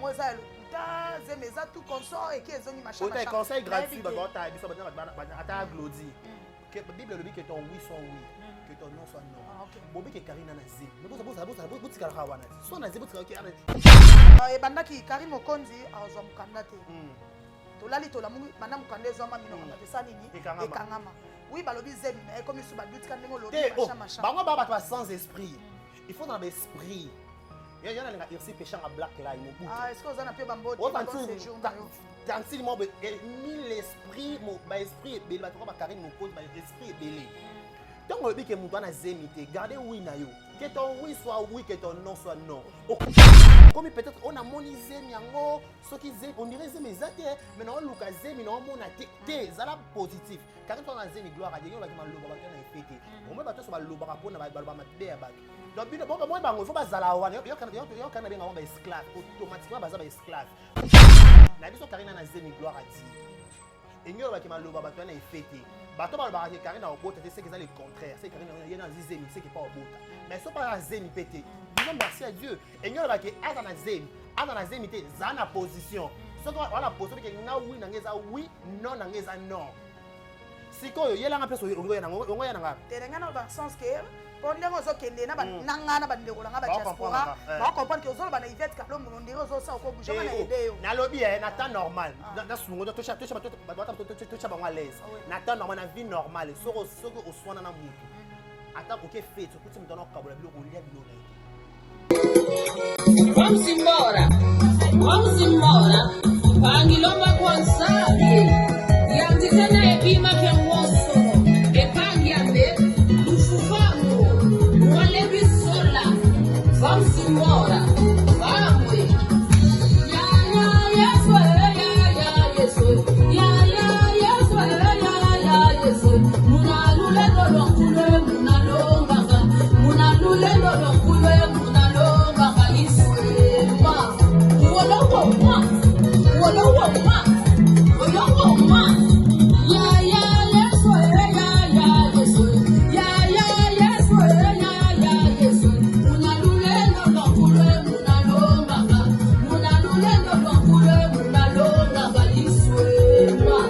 yango eza ya lokuta, zemi eza tout consort eke ezongi machin. Ota conseil gratuit, bato baotala biso, ata Glodi. Bible elobi que ton oui soit oui, que ton non soit non. Bobi ke Karine na zemi, mais botikalaka wana te, so na zemi botikalaka. Ebandaki Karine Mokonzi azwa mokanda te. Tolali, tolamuki, banda mokanda ezwama, minoko bato esa nini? Ekangama. Oui, balobi zemi, mais ekomi su badutika ndenge olobi machin machin. Bango ba bato ba sans esprit, il faut na ba esprit yo nalinga Irsi Peshanga, Black Line Mobutu. Ah, est-ce que oza na mpe bambote séjour na yo? Tantine mo mille esprit, baesprit ebele, bato kwa bakarine Mokonzi, baesprit ebele. Ntango olobi ke moto wana zemi te, garde oui na yo, que ton oui soit oui, que ton non soit non. Komi peut-être oyo namoni zemi yango, soki zemi, on dirait zemi eza te, mais naoluka zemi, naomona te te. Ezala positif. Karine so na zemi, gloire à Dieu. Olaki maloba bato na efe te, omoi bato nyonso balobaka mpona baloba mabe ya bato. Donc bino bomoi bango, il faut bazala wana. Yokana na benga bango baesclave, automatiquement baza baesclave na biso. Karine na zemi, gloire à Dieu. Engi olobaki maloba bato wana efe te. Bato balobaka ke Karine akobota te, seke eza le contraire, seke Karine ye na zemi, seke pa obota, mais so mpa na zemi mpe te, disons merci à Dieu. Engi olobaki aza na zemi, aza na zemi te, za na position. Soki wana position ke nga oui na nga eza oui, non na nga eza non. Sikoyo yelanga mpe ongo ya nanga. Te, nga na ba sens ke mpo ndenge ozokende na nga na bandeko na nga badiaspora, bacomprendre ke ozoloba na Ivete Kalombo, on dirait ozosala okobouge nga na aide yo. Nalobi na temps normal, nasungo tosha bango à l'aise. Na temps normal, na vie normale, soki oswana na mutu, ata oke fete, okuti moto wana okabola biloko, olia biloko na ye te. Wamusimbora, wamusimbora, pangilomba kwansaye yandikana ebima kengwosolo epangiambe lufufango mwalebisola vamusimbora vamwe ya ya Yesu ya ya Yesu ya ya Yesu ya ya Yesu munalulelo lwakulwe munalonganga munalulelo lwakulwe munalonganga iswema wolowoma wolowoma wolowoma ya ya Yesu ya ya Yesu ya ya Yesu ya ya Yesu munalulelo lwakulwe munalonganga munalulelo lwakulwe munalonganga iswema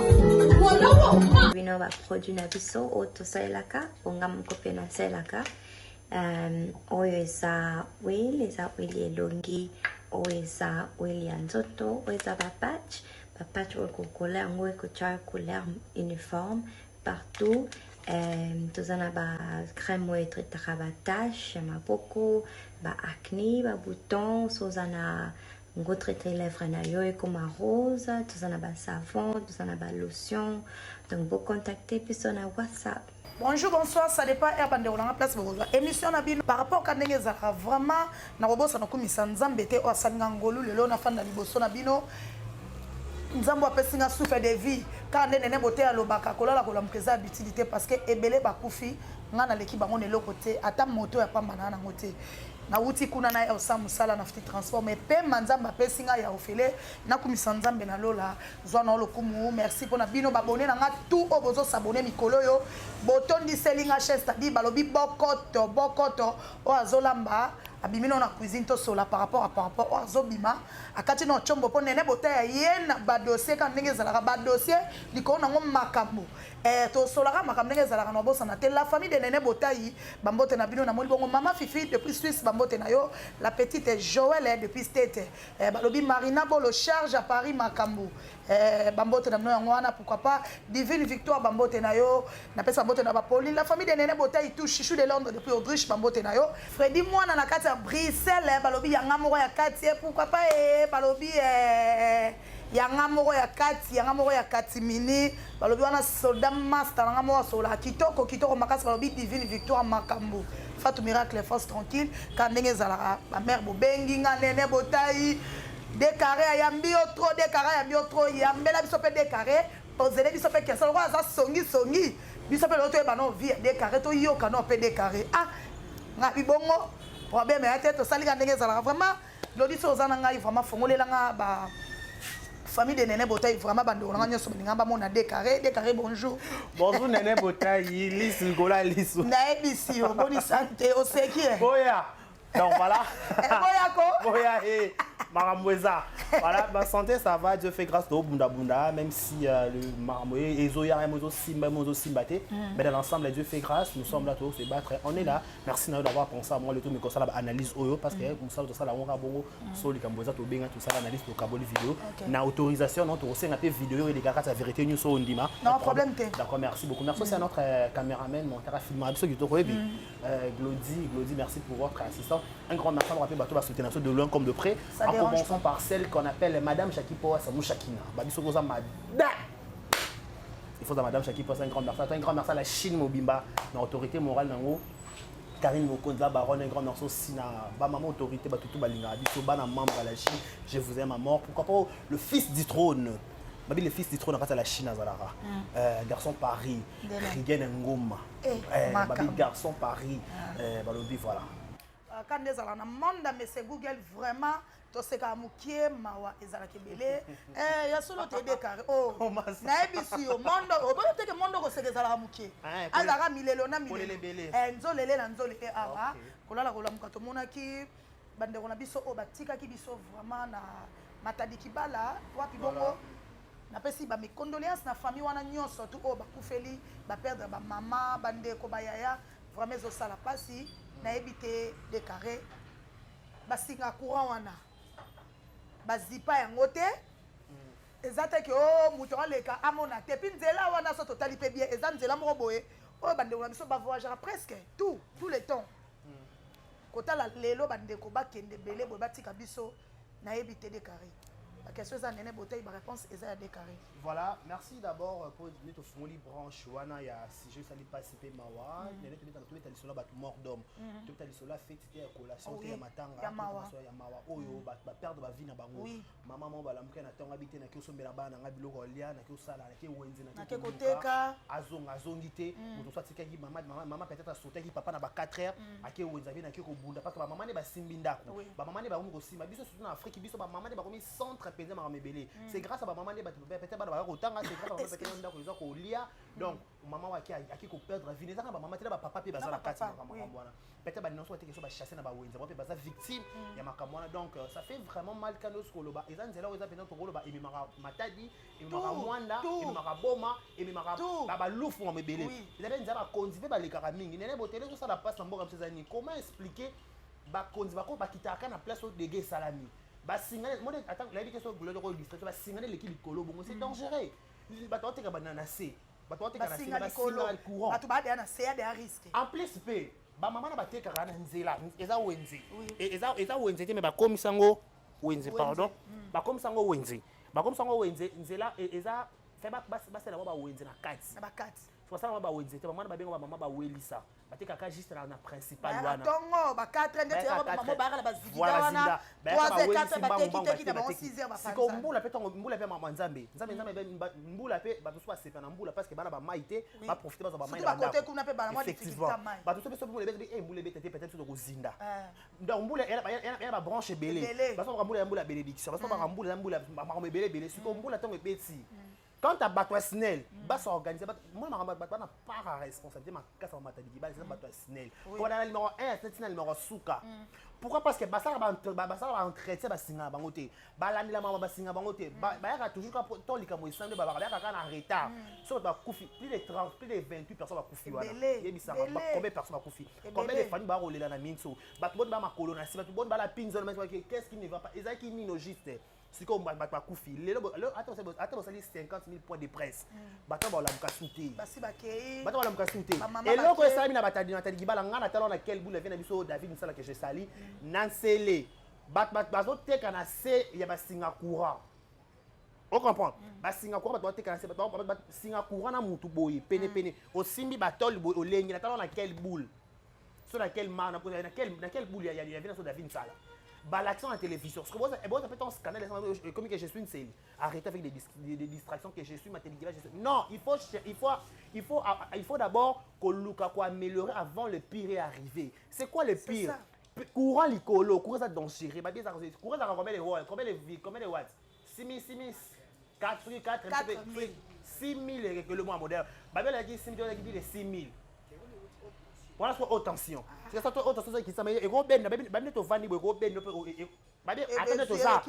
wolowoma. Bino baproduit na biso oyo tosalelaka, bonga moko mpe nasalelaka. Oyo eza oil, eza oil elongi, oyo eza oil ya nzoto, oyo eza bapatch, bapatch oyo kokola yango ekotia couleur uniforme partout. Toza na bacrème oyo etraitaka batache ya maboko, baacné, babouton, so oza na ngo, traite lèvre na yo ekoma rose. Toza na basavon, toza na balotion, donc bocontacte biso na WhatsApp. Bonjour, bonsoir, ça dépend heure bandeko nanga place bokozwa émission na bino. Par rapport ka ndenge ezalaka, vraiment nakobosana okumisa Nzambe te oyo asalinga ngolu lelo nafanda liboso na bino. Nzambe apesi nga souffle de vie kaka nde nene bote alobaka, kolala kolamuka eza habitude te, parce que ebele bakufi, nga naleki bango na eloko te, ata moto ya pamba na nango te. Nawuti kuna na ya osala mosala na futi transport, mais pema Nzambe apesi ngai ya ofele, nakumisa Nzambe na lola. Zwa na lokumu. Merci mpona bino babone na nga tout oyo bozosabone mikolo oyo botondiseli nga chaîne, c'est-à-dire balobi bokoto bokoto oyo azolamba abimi no na cuisine, tosola par rapport à par rapport oyo azobima akati na otshombo mpo nene botaya ye na badossier kaka ndenge ezalaka, badossier likolo nango makambo. Tosolaka makambo ndenge ezalaka na obosana te. La famille de Nene Botai, bambote na bino. Namoni bongo mama Fifi depuis Suisse, bambote na yo. La petite Joël depuis State, balobi Marina Bolo charge à Paris, makambo, bambote na bino yango wana. Pourquoi pas Divine Victoire, bambote na yo. Napesa bambote na baPauline, la famille de Nene Botai tout, Chichou de Londres depuis Autriche, bambote na yo. Fredi Mwana na kati ya Bruxelles, balobi yanga moko ya kati, pourquoi pas, balobi yanga moko ya kati, yanga moko ya kati mini, balobi wana soldat master nanga moko asolaka kitoko kitoko makasi. Balobi Divine Victoire, makambo, Fatu Miracle, force tranquille ka ndenge ezalaka. Bamare bobengi nga Nene Botai de carré, ayambi yo trop, de carré ayambi yo trop, yambela biso mpe de carré, ozele biso mpe question lokola aza songisongi. Biso mpe lelo toyeba no vie ya de carré, toyoka no mpe de carré. Ah, nga bibongo problème ya te, tosalika ndenge ezalaka. Vraiment lodi so oza na ngai, vraiment fongolelanga ba famille de Nene Botai, vraiment bandeko nanga nyonso balinga bamona de carré. De carré, bonjour. Bonjour Nene Botai, lisu likola lisu. Nayebisi yo, boni sante? Oseki e. Boya. Donc voilà. Boyako. Boya e. Makambo eza. Voilà, ma santé ça va, Dieu fait grâce tobunda bunda, même si le makambo ezoya ezosimba ezosimba te, mais dans l'ensemble Dieu fait grâce, nous sommes là tous se battre, on est là. Merci na yo d'avoir pensé à moi le tout mais kosala analyse oyo parce que mosala tosala yango kaka bongo so likambo eza tobenga tosala analyse tokaboli vidéo na autorisation non tokosenga mpe vidéo eleka kati ya vérité nyonso oyo ndima. Non, problème te. D'accord, merci beaucoup. Merci aussi à notre caméraman monteur filmera biso kitoko oyebi Glody. Glody, merci pour votre assistance. Un grand merci à rappeler bato basoutenir de loin comme de près, Ça en dérange. commençant par celle qu'on appelle Madame Shaki Poa Samou Shakina babiso koza madame. Il faut à Madame Shaki Poa un grand merci. Un grand merci à la Chine mobimba na autorité morale nango Karine Mokonzi la baronne. Un grand merci aussi na ba maman autorité batutu balingaka biso, bana membre à la Chine, je vous aime à mort. Pourquoi pas le fils du trône, babi le fils du trône na kati ya la Chine azalaka garçon Paris. Ndele. Rigen Ngoma. Eh, babi makambo. Garçon Paris, balobi voilà. Ka nde ezalaka na monde ya mese Google. Vraiment tosekaka mokie, mawa ezalaka ebele. Ya solo te décarré o nayebisi yo monde oboyi teke monde koseka ezalaka mokie. Ah, azalaka milelo na kolele milelo. ebele. Nzolele na nzolele awa. Kolala kolamuka, tomonaki bandeko na biso oyo batikaki biso vraiment na Matadi Kibala wapi bongo. Napesi bames condoléances na famille wana nyonso tu oyo bakufeli, baperdre bamama, bandeko, bayaya. Vraiment ezosala mpasi. Nayebi te décarré, basinga courant wana bazipa yango te. Eza te ke o moto aleka amona te. Puis nzela wana so totali mpe bien, eza nzela moko boye oyo bandeko na biso bavoyageaka presque tout le temps. Kotala lelo bandeko bakende ebele boye, batika biso, nayebi te décarré. Baquestion eza nene botei, baréponse eza ya décarré. Voilà, merci d'abord pour nde tofungoli branche wana ya sujet esali mpasi mpe mawa. Nene tobeta lisolo ya bato mort d'homme, tobeta lisolo ya feti te, ya collation te, ya matanga. Ya mawa. Tobeta lisolo ya mawa oyo baperdre bavie na bango. Mama moko balamuki na ntongo abi te naki osombela bana na ngai biloko kolia, naki osala, naki wenze, nake koluka. Koteka. Azonga azongi te. Moto mosusu atikaki mama, mama peut-être asotaki papa na ba 4 heures, ake wenze abi naki kobunda parce que bamama nde basimbi ndako. Bamama nde bakomi kosimba biso, surtout na Afrique. Biso bamama nde bakomi centre mpenza makambo ebele. C'est grâce à bamama nde bato peut-être bana baka kotanga, c'est grâce à bamama peut-être ndako eza kolia. Donc mama oyo aki koperdre vie, eza kaka bamama te, na bapapa mpe baza na kati bapapa, makambo makambo wana. Peut-être baninonso bateki so bachasse na bawenze bango mpe baza victime ya makambo wana. Donc ça fait vraiment mal. Kando soki koloba eza nzela oyo eza mpenza, tokoloba ememaka Matadi, ememaka Tout, Mwanda, tout. ememaka Boma, ememaka Tout. balufu makambo ebele. Eza mpe nzela bakonzi mpe balekaka mingi. Nene botele ezosala mpasi na mboka biso. Eza nini? Comment expliquer bakonzi bako bakitaka na place oyo dégât esalami, basingani mone? Ata nayebi te so gloire ko illustration, basingani eleki likolo bongo, c'est dangereux. Bato bateka bana na se, bato bateka na se. Basinga likolo. Basinga courant. Bato badeya na se ya deya risque. En plus mpe bamama na batekaka na nzela eza wenze. Eza wenze te, me bakomisa yango wenze. Pardon, bakomisa yango wenze, bakomisa yango wenze. Nzela eza fe basala yango bawenze na kati. Na bakati. So basala yango bawenze te, bamama babenga bamama bawelisa, batekaka juste na principal bayaka wana. Ntongo ba 4 ndeti yango, bamama bayaka na bazigida wana 3 4, batekiteki na bango 6 heures. Siko bapanzana. Mbula mpe, ntango mbula mpe, mama Nzambe, Nzambe, Nzambe mpe, mbula mpe bato mosusu basepa na mbula parce que bana bamai te, baprofite bazwa bamai Surtout na bakote bandako. kuna mpe bana mwa difficulté Effectivement. ya mai. Bato mosusu mpe so mbula ebeti, mbula ebeta te, peut-être biso tokozinda. Donc mbula eya babranche ebele. Ebele. Basomaka mbula ya mbula ya bénédiction, basomaka mbula ya mbula makambo ebele ebele. Sikoyo mbula ntango ebeti, quant à bato ya SNEL basorganize mona makambo, bato bana part ya responsabilité makasi ya Matadi Kibala eza bato ya SNEL kobanda na numéro 1 ya ntina numéro suka. Pourquoi? Parce que basala baentretien basinga na bango te, balandela makambo basinga bango te. Bayaka toujours kaka to likambo esangi, babaka bayaka kaka na retard. So bato bakufi plus de 30, plus de 28 personnes bakufi wana. Ebele, yebisanga ebele. Combien de personnes bakufi? Combien de famille bakolela na minso? Bato boni bamakolo na se, bato boni bala pinzone? Qu'est-ce qui ne va pas? Ezalaki nini au juste? Sikoyo bato bakufi lelo ata bosali 50 000 points de presse, bato balamuka su te. Basi bakei. Bato balamuka su te. Bamama Eloko bakei. esalami na Batadi, na Matadi Kibala, nga na tala na quel boule na biso David Misala que je sali na nsele. Bato bazoteka na se ya basinga courant, ocomprendre? Basinga courant, bato bateka na se, basinga courant na mutu boye pene pene, osimbi batole boye, olengi. Na tala na quel boule so na quel mar na quel boule ya vi na so David Nsala balakisa na télévision. Parce que boza peut un scandale comme que je suis une série. Arrêtez avec des distractions que je suis Matadi, je suis. Non, il faut d'abord koluka ko améliorer avant le pire est arrivé. C'est quoi le C'est pire? ça. Courant likolo, courant ça dangereux. Ba bien ça, courant ça combien de watts? Combien de watts? 6 000, 6 000, 4, 4, 4 000. 6 000 et que le mois moderne. Ba bien la 6 000, la 6 000. Wana so haute tension, c'est ça. Haute tension ekisama, ekobenda babi tovandi boye, ekobenda mpe babi ata nde toza,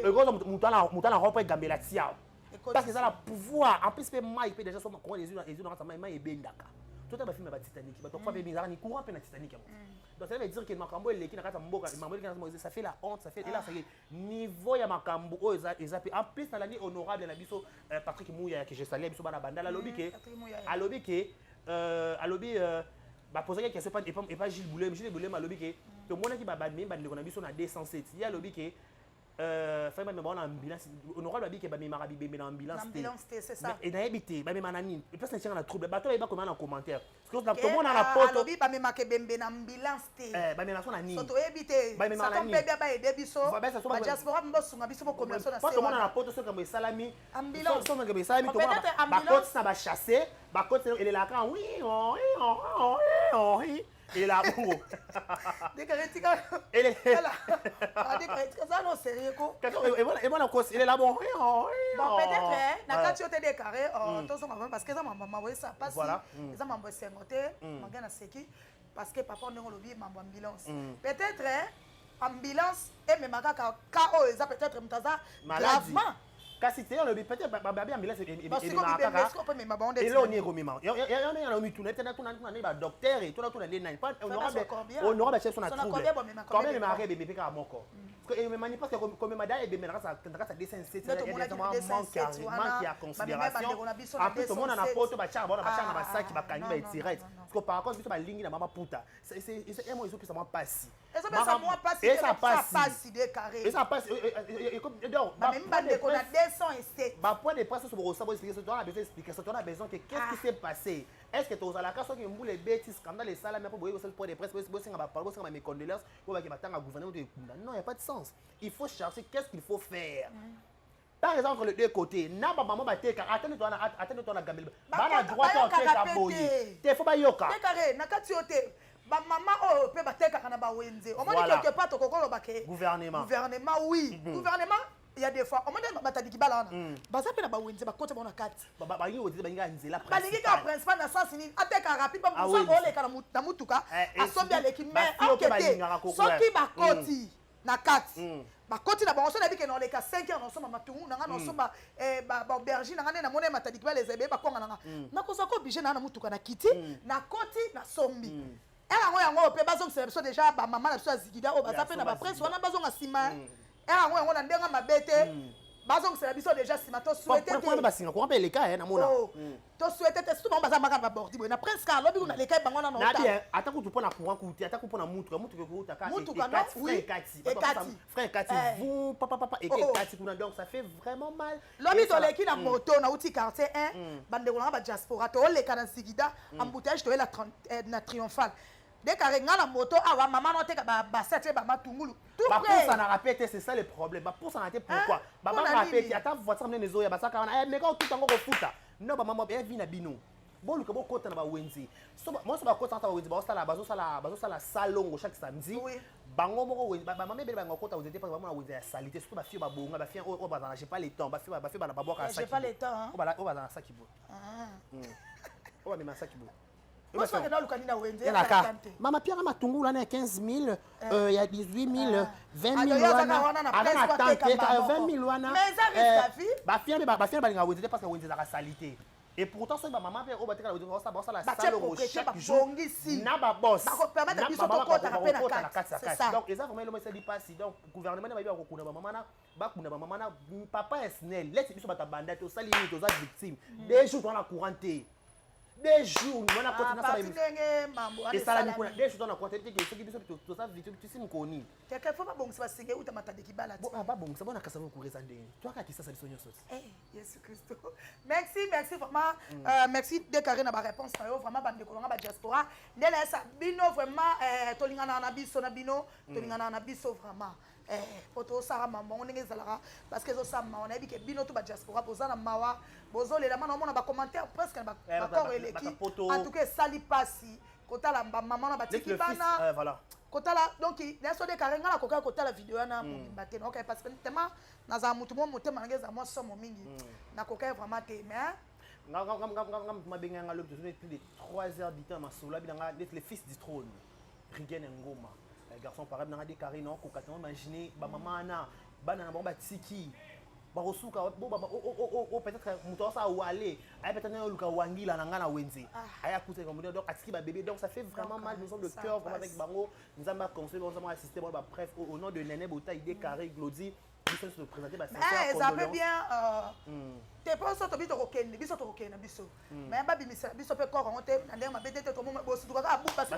ekozwa moto ana rond-point Gambela tia, parce que eza na pouvoir. En plus mpe mai mpe déjà, so courant ezwi na kati ya mai, mai ebendaka. Tota bafilm ya baTitanic, bato kufa mpe ezalaka ni courant mpe na Titanic yango. Donc ça veut dire que makambo eleki na kati ya mboka, makambo eleki na kati ya mboka, ça fait la honte, ça fait ela, ça fait niveau ya makambo oyo eza mpe. En plus nalandi honorable na biso Patrick Muyaya, que je salue, biso bana Bandala, alobi ke Patrick Muyaya. Alobi ke alobi baposaki question epa Gilles Boulem. Gilles Boulem alobi ke tomonaki bamemi bandeko na biso na 207. Ye alobi ke fai bamema bango na ambulance. Honorable abi ke bamemaka bibembe na ambulance. Na ambulance te, c'est ça. Mais nayebi te bamema na nini. Place natianga na trouble, bato bayebi bakoma na commentaire, parce que Ke, tomona na ah, poto. Alobi bamemaka ebembe na ambulance te. Bamema so na nini? So toyebi te. Bamemaka na sato nini? mpe bia baede biso. Ba- so Badiaspora mpe bosunga biso, bokomela biso na Po se tomona na wana. poto, soki makambo esalami, Ambulance. so makambo esalami, Bon, tomona peut-être ambulance. bakotisa na bachasse, bakotisa, elelaka wi oh, wi, oh, oh, wi, oh, wi. Elelaka bongo. Dekare tika. Tala. Ah, dekare tika, za no sérieux ko. Ebona kosi elela bon wi, oh, wi, Bon, oh. peut-être eh, na kati yo te, dekare tozonga vraiment, parce que eza mambo mambo esa pasi. Voilà. Eza mambo esengo te mange na seki, parce que papa, ndenge olobi mambo ambulance, peut-être eh, ambulance emema kaka ka oyo eza peut-être moto aza Maladie. gravement. Kasi te, olobi peut-être babi ambulance Basiko ememaka bibembe kaka siko mpe emema bango nde. Eloko nini ekomema yana mituna ete natuna nde badocteur, tona nde nani. Combien? Honorable chef so na So na trouble. combien bomema? Combien Combien de ememaka ebembe mpe kaka moko? Parce que ememani, parce que komema da ebembe na kati ya 207, Nde tomonaki na 207 wana, manque ya bamema considération. bandeko na biso na En plus tomona na 207. poto batiaka bango, batiaka na Ah, basaki, bakangi non, baetirette. non, non, non. Parce que par contre biso balingi na mama puta emo ezopesa mwa pasi. Ezopesa mwa pasi te, Eza ezopesa pasi. pasi, dekare. Eza pasi. Donc Bamemi bandeko na 207. Bapoint de presse, soki bo expliquer, toza na besoin explication, toza na besoin que qu'est-ce qui s'est passé. Est ce que tozalaka soki mbula ebeti, scandale esalami, mpo boyebi kosala point de presse, bosenga baparole, bosenga bames condoléances, po bake batanga gouvernement to ekunda? Non, y a pas de sens. Il faut chercher qu'est-ce qu'il faut faire. Par exemple, les deux côtés na bamama bateka, atene to wana, atene to wana gambele, bana droit to Bayokaka oteka pe boye te. te, fo bayoka. Dekare, na kati yo te, bamama oyo mpe batekaka na bawenze, omoni, quelque part tokokoloba ke Gouvernement. Gouvernement, oui, gouvernement. Il y a des fois omoni batandiki bala wana baza mpe na bawenze, bakota bango na kati. Balingi otete, balingi nzela. Balingi kaka principal na sens nini? Ateka rapide. Ah oui. Bamosusu oleka na mutuka, asombi, aleki, mais bafio mpe akete. balingaka Soki bakoti na kati, bakoti na bango, so nayebi ke na oleka 5 heures, naosomba matungu na nga, naosomba baaubergine na nga, nde namoni matadiki bala eza ebeye, bakwanga na nga, nakozwa ko obligé naa na mutuka, na kiti, nakoti, nasombi ere yango. Yango mpe bazongisela biso déjà bamama na biso ya zigida oyo baza mpe na somba bapresse zigida. wana, bazonga nsima ere yango. Yango na ndenge mabe te, bazongisela biso déjà nsima, tosouhaite Te te. Basinga courant mpe eleka ye namona. Oh, tosouhaite te, surtout bango baza maka na babordi boye na Prince Car, alobi kuna leka bango nano. Nabi ata kutu mpo na courant kutu, ata kutu mpo na mutuka, mutuka ekuta ka Mutuka, non? ekati, frein Oui. ekati. Ekati. Frein ekati, vous papa papa eke Oh. ekati kuna, donc ça fait vraiment mal. Lobi Et ça- toleki na moto, nauti quartier 1, bandeko nanga badiaspora, tooleka na zigida, embouteillage, toyela na Triomphal, dekare nga na moto awa, mama noteka basete, bamatungulu tout près. Bapusanaka mpe te, c'est ça le problème, bapusanaka te. Pourquoi? Hein? Mpona Babangaka mpe nini? te. Ata voiture monene ezoya, basaka wana, meka otuta yango kofuta. No, bamama ya vi na bino, boluka bokota na bawenze. Moso bakota na bawenze, bazosala bazosala salongo chaque samedi. Bango moko bamama ebele bango kokota wenze te, parce que bamona wenze ya salité, surtout bafille babonga, bafille oyo bazala, j'ai pas le temps, bafille bana babwaka. J'ai pas le temps, hein. Oyo bazala na saki boye, oyo bamema saki boye. Moso akenda oluka nini na wenze? Yalaka mama piaka matungulu wana ya 15 000, ya 18 000, 20 Ah, 000. yo azaka Wana wana na aza presse na po tante ateka mbala 20 moko. 000 wana. Mais eza risque à vie. Bafia mpe, bafia balingaka wenze te, parce que wenze ezalaka salité. Et pourtant soki bamama mpe oyo batekaka wenze basala Batie salongo propriété, chaque jour babongisi. na babos Bakopermettre biso tokotaka mpe na kati. ya C'est kati. ça. Donc eza vraiment eloko esali mpasi. Donc gouvernement na bayebi bakokunda bamama na bakunda bamama na papa ya SNEL. Leti biso bato ya banda te, osali nini? Toza victime 2 jours, toza na courant te 2 jours wana. Koti Ah, nasala parti ndenge mambo wana. Esalami kuna. Esalami. 2 jours toza na courant te te. Soki biso toza victime, tusi mokoni. Keke fo babongisa basinga euta matadiki bala ti. Babongisa bona kasa bokura eza ndenge twaka kisasa biso nyonso ti. Eh, Yesu Kristo. Merci, merci vraiment. Merci de na ba réponse na yo vraiment, bandeko nanga ba diaspora. Ndele esa bino vraiment, tolingana na biso na bino, tolingana na biso vraiment. Po tosala mambo yango ndenge ezalaka, parce que ezosala mawa. Nayebi ke bino to badiaspora boza na mawa, bozolela mana omona bacommentaire presque na bakor eleki. Bakapoto. En tout cas esali mpasi kotala bamama na batiki bana. Voilà. Kotala, donc naso de kare nga nakokaki kotala video wana mobimba te, naokaki parce que tema nazala motu mo motema nange ezala mwa somo mingi, nakokaki vraiment te, mais Nga nga nga nga nga mabenga nga lobi tozoni plus de 3 heures du temps masolo abi nanga d'être le fils du trône. Rigen Ngoma. Garçon pareil nanga de carré non koka tellement imaginer ba maman na bana na bango batiki bakosuka bo peut-être moto asala wale aye peut-être naye oluka wangila na ngai na wenze aye akuta likambo donc atiki babébé. Donc ça fait vraiment mal, nous sommes de cœur vraiment avec bango. Nzambe aconseille bango, Nzambe assiste bango. Bref, au nom de Nene Bota, Idée Carré, Glody, biso nyonso toprésente ba sincère eza mpe bien te mpo so tobi tokokende, biso tokokende na biso, mais babimisela biso mpe corps yango te na ndenge mabe te te. Bosutuka kaka bu basi.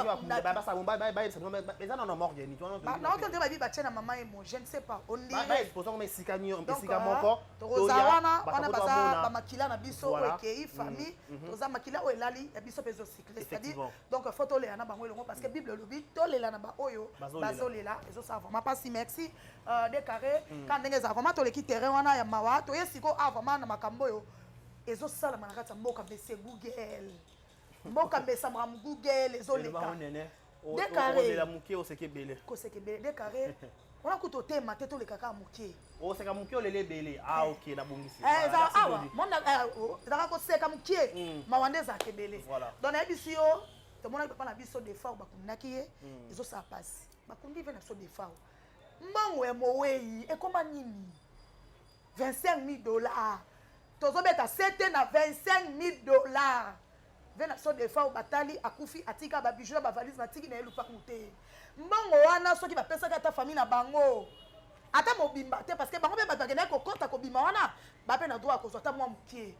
Eza nano morgue ni. Naoki nde babi batie na mama emo, je ne sais pas, on dirait esika esika moko. Tokoza wana wana baza bamakila na biso oyo ekei famille, toza makila oyo elali ya biso mpe ezocycle, c'est-à-dire donc faut tolela na bango elongo parce que Bible elobi tolela na baoyo bazolela. Ezosala vraiment mpasi. Merci de carré ka ndenge ezala vraiment. Toleki terrain wana ya mawa, toye sikoyo a vraiment na makambo oyo ezosalama na kati ya mboka. Mbese Google, mboka mbesa makambo Google ezoleka. De carré moke, oseka ebele. Koseka ebele. De carré wana kuta otema te, toleka kaka moke. Oseka moke, olele ebele. Ah ok, nabongisi. Eza awa ezalaka koseka moke, mawa nde ezalaka ebele. Donc nayebisi yo, tomonaki papa na biso Defao, bakundaki ye, ezosala mpasi. Bakundi ve na biso Defao, mbongo ya mowei ekoma nini? 25 000 dollars. Tozobeta sete na 25 000 dollars. Ve na biso Defao batali akufi, atika babijoux na bavalise, batiki na ye lupangu te. Mbongo wana soki bapesaki ata famille na bango ata mobimba te, parce que bango mpe bato bakendaki kokɔta kobima wana, bape na droit ya kozwa ata mwa mokie,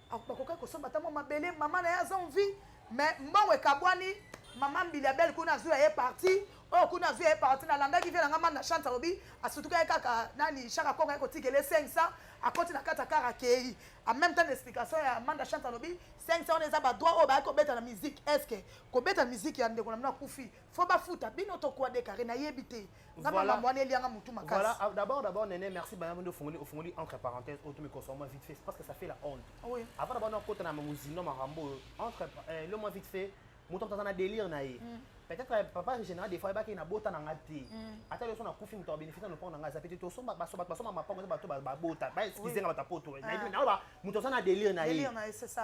bakokaki kosomba ata mwa mabele. Mama na ye aza en vie, mais mbongo ekabwani. Mama Mbili Abel kuna azwi ya ye parti, oyo kuna azwi ya ye parti. Nalandaki vie nanga Manda Chante, alobi asutuka ye kaka nani Chaka Kongo ye kotikele 500, akoti na kati ya kar akei. En même temps, explication ya Manda Chante, alobi 500 wana eza badroit oyo bayaki kobeta na musique. Est ce que kobeta musique ya ndeko na bino akufi, faut bafuta bino to kwa? Décarré, nayebi te nga makambo wana elianga mutu makasi. Voilà, d'abord d'abord Néné, merci bayambo ofungoli ofungoli entre parenthèses oyo tomikosoma vite fait parce que ça fait la honte. Avant d'abord nakota na mozino makambo entre le moi vite fait, moto aza na délire na ye. Peut-être papa général des fois ayebaki na bota na nga te, ata leso nakufi, moto abénéficie na lopango na nga eza peut-être tosomba bato basomba mapango eza bato babota. Baexcuse nga, bato apoto nayoba, moto aza na délire na ye,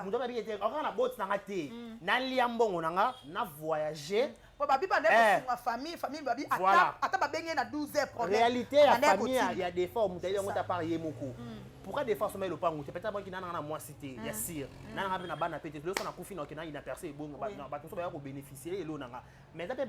moto ababi ete okaka na boti na nga te, nalia mbongo na nga na voyager. Po babi bande kosunga famille, famille babi ata babenge na 12 heures problème. Réalité ya famille ya Defao, moto ayebi yango te part ye moko. Pourquoi Defao asomba lopango te? Peut-être banki nanga na mwasi te ya sire, nanga mpe na bana pe te. Loso nakufi na okenda inaperçu, ebongo bato mosusu baya kobénéficie elo nanga. Mais eza mpe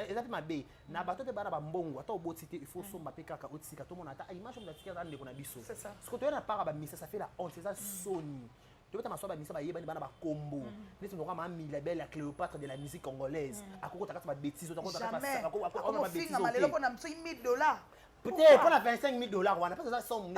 eza mpe mabe na bato mpe bana bambongo. Ata oboti te, il faut osomba mpe kaka otika tomona ata image moto atika aza ndeko na biso. Soki toya na part ya bamisa, ça fait la honte, eza soni. Tobeta maso bamisa bayebani, bana bakombo neti moka ma Milabel ya Cléopâtre de la musique congolaise, akokota kati babêtise. Akofinga lelo mpona soki 1000 dollars. Peut-être mpona 25 000 dollars wana, parce que eza somme.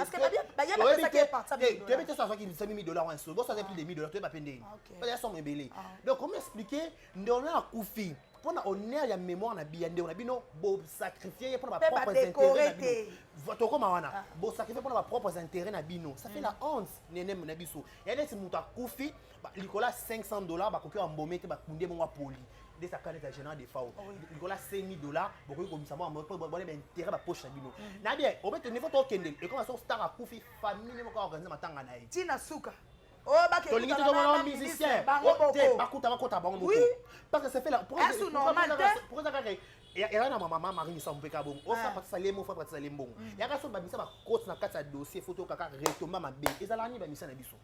Toyebi te so azwaki 5 000 dollars wana, so boso aza plus de 1000 dollars, toyeba mpe ndeni eza somme ebele. Donc comment expliquer ndeko na akufi, mpona honneur ya mémoire na ya ndeko na bino, bosacrifie ye mpona bapropres intérêt na bino? Tokóma wana, bosacrifie mpona bapropres intérêt na bino, ça fait la honte. Nene na biso ya neti moto akufi likolo ya 500 dollars, bakoki bambome te, bakunde bongo apoli nde saka neti ya général Defao likolo ya 5000 dollars, bokoki komisa mwa bona baintérêt bapoche na bino na bien. Obete niveau tokende ekoma so star akufi, famille moko aorganize matanga na ye. Ntina suka. Tolingi tozomona musicien te, bakuta bakota bango moko parce que ça fait la pourquoi kaka eza na mama Marie Misamu mpe ka bongo ofa patisa lemo, ofa patisa lembongo yaka so bamisa bakoti na kati ya dossier, faut toyoka kaka retomba mabe ezalaka nini. Bamisa na biso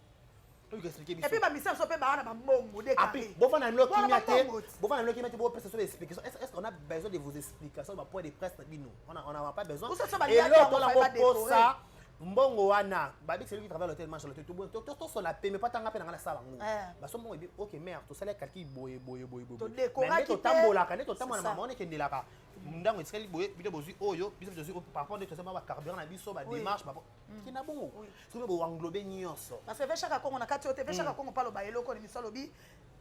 oyo expliquer biso. Et puis bamisa biso mpe baa na bambongo. Api bofanda na kimia te, bofanda na kimia te, bopesa so explication. Est-ce qu'on a besoin de vos explications, ba point de presse na bino? On n'a pas besoin. Eloko tolango posa mbongo wana, babi celui qui travaille l'hôtel mange l'hôtel. Tosola peme po atanga mpe nanga nasala yango baso mbongo ebi. Ok mare, tosala calcul boye boye boye boye, nde totambolaka, nde totambola mama wana ekendelaka ndango etikali boye, bino bozwi oyo, biso tozwi par rapport nde tosala bacarburant na biso, badémarche kina bongo soki boenglobe nyonso. Parce que ve Chaka Kongo na kati oyo te, ve Chaka Kongo mpo aloba eloko na miso, alobi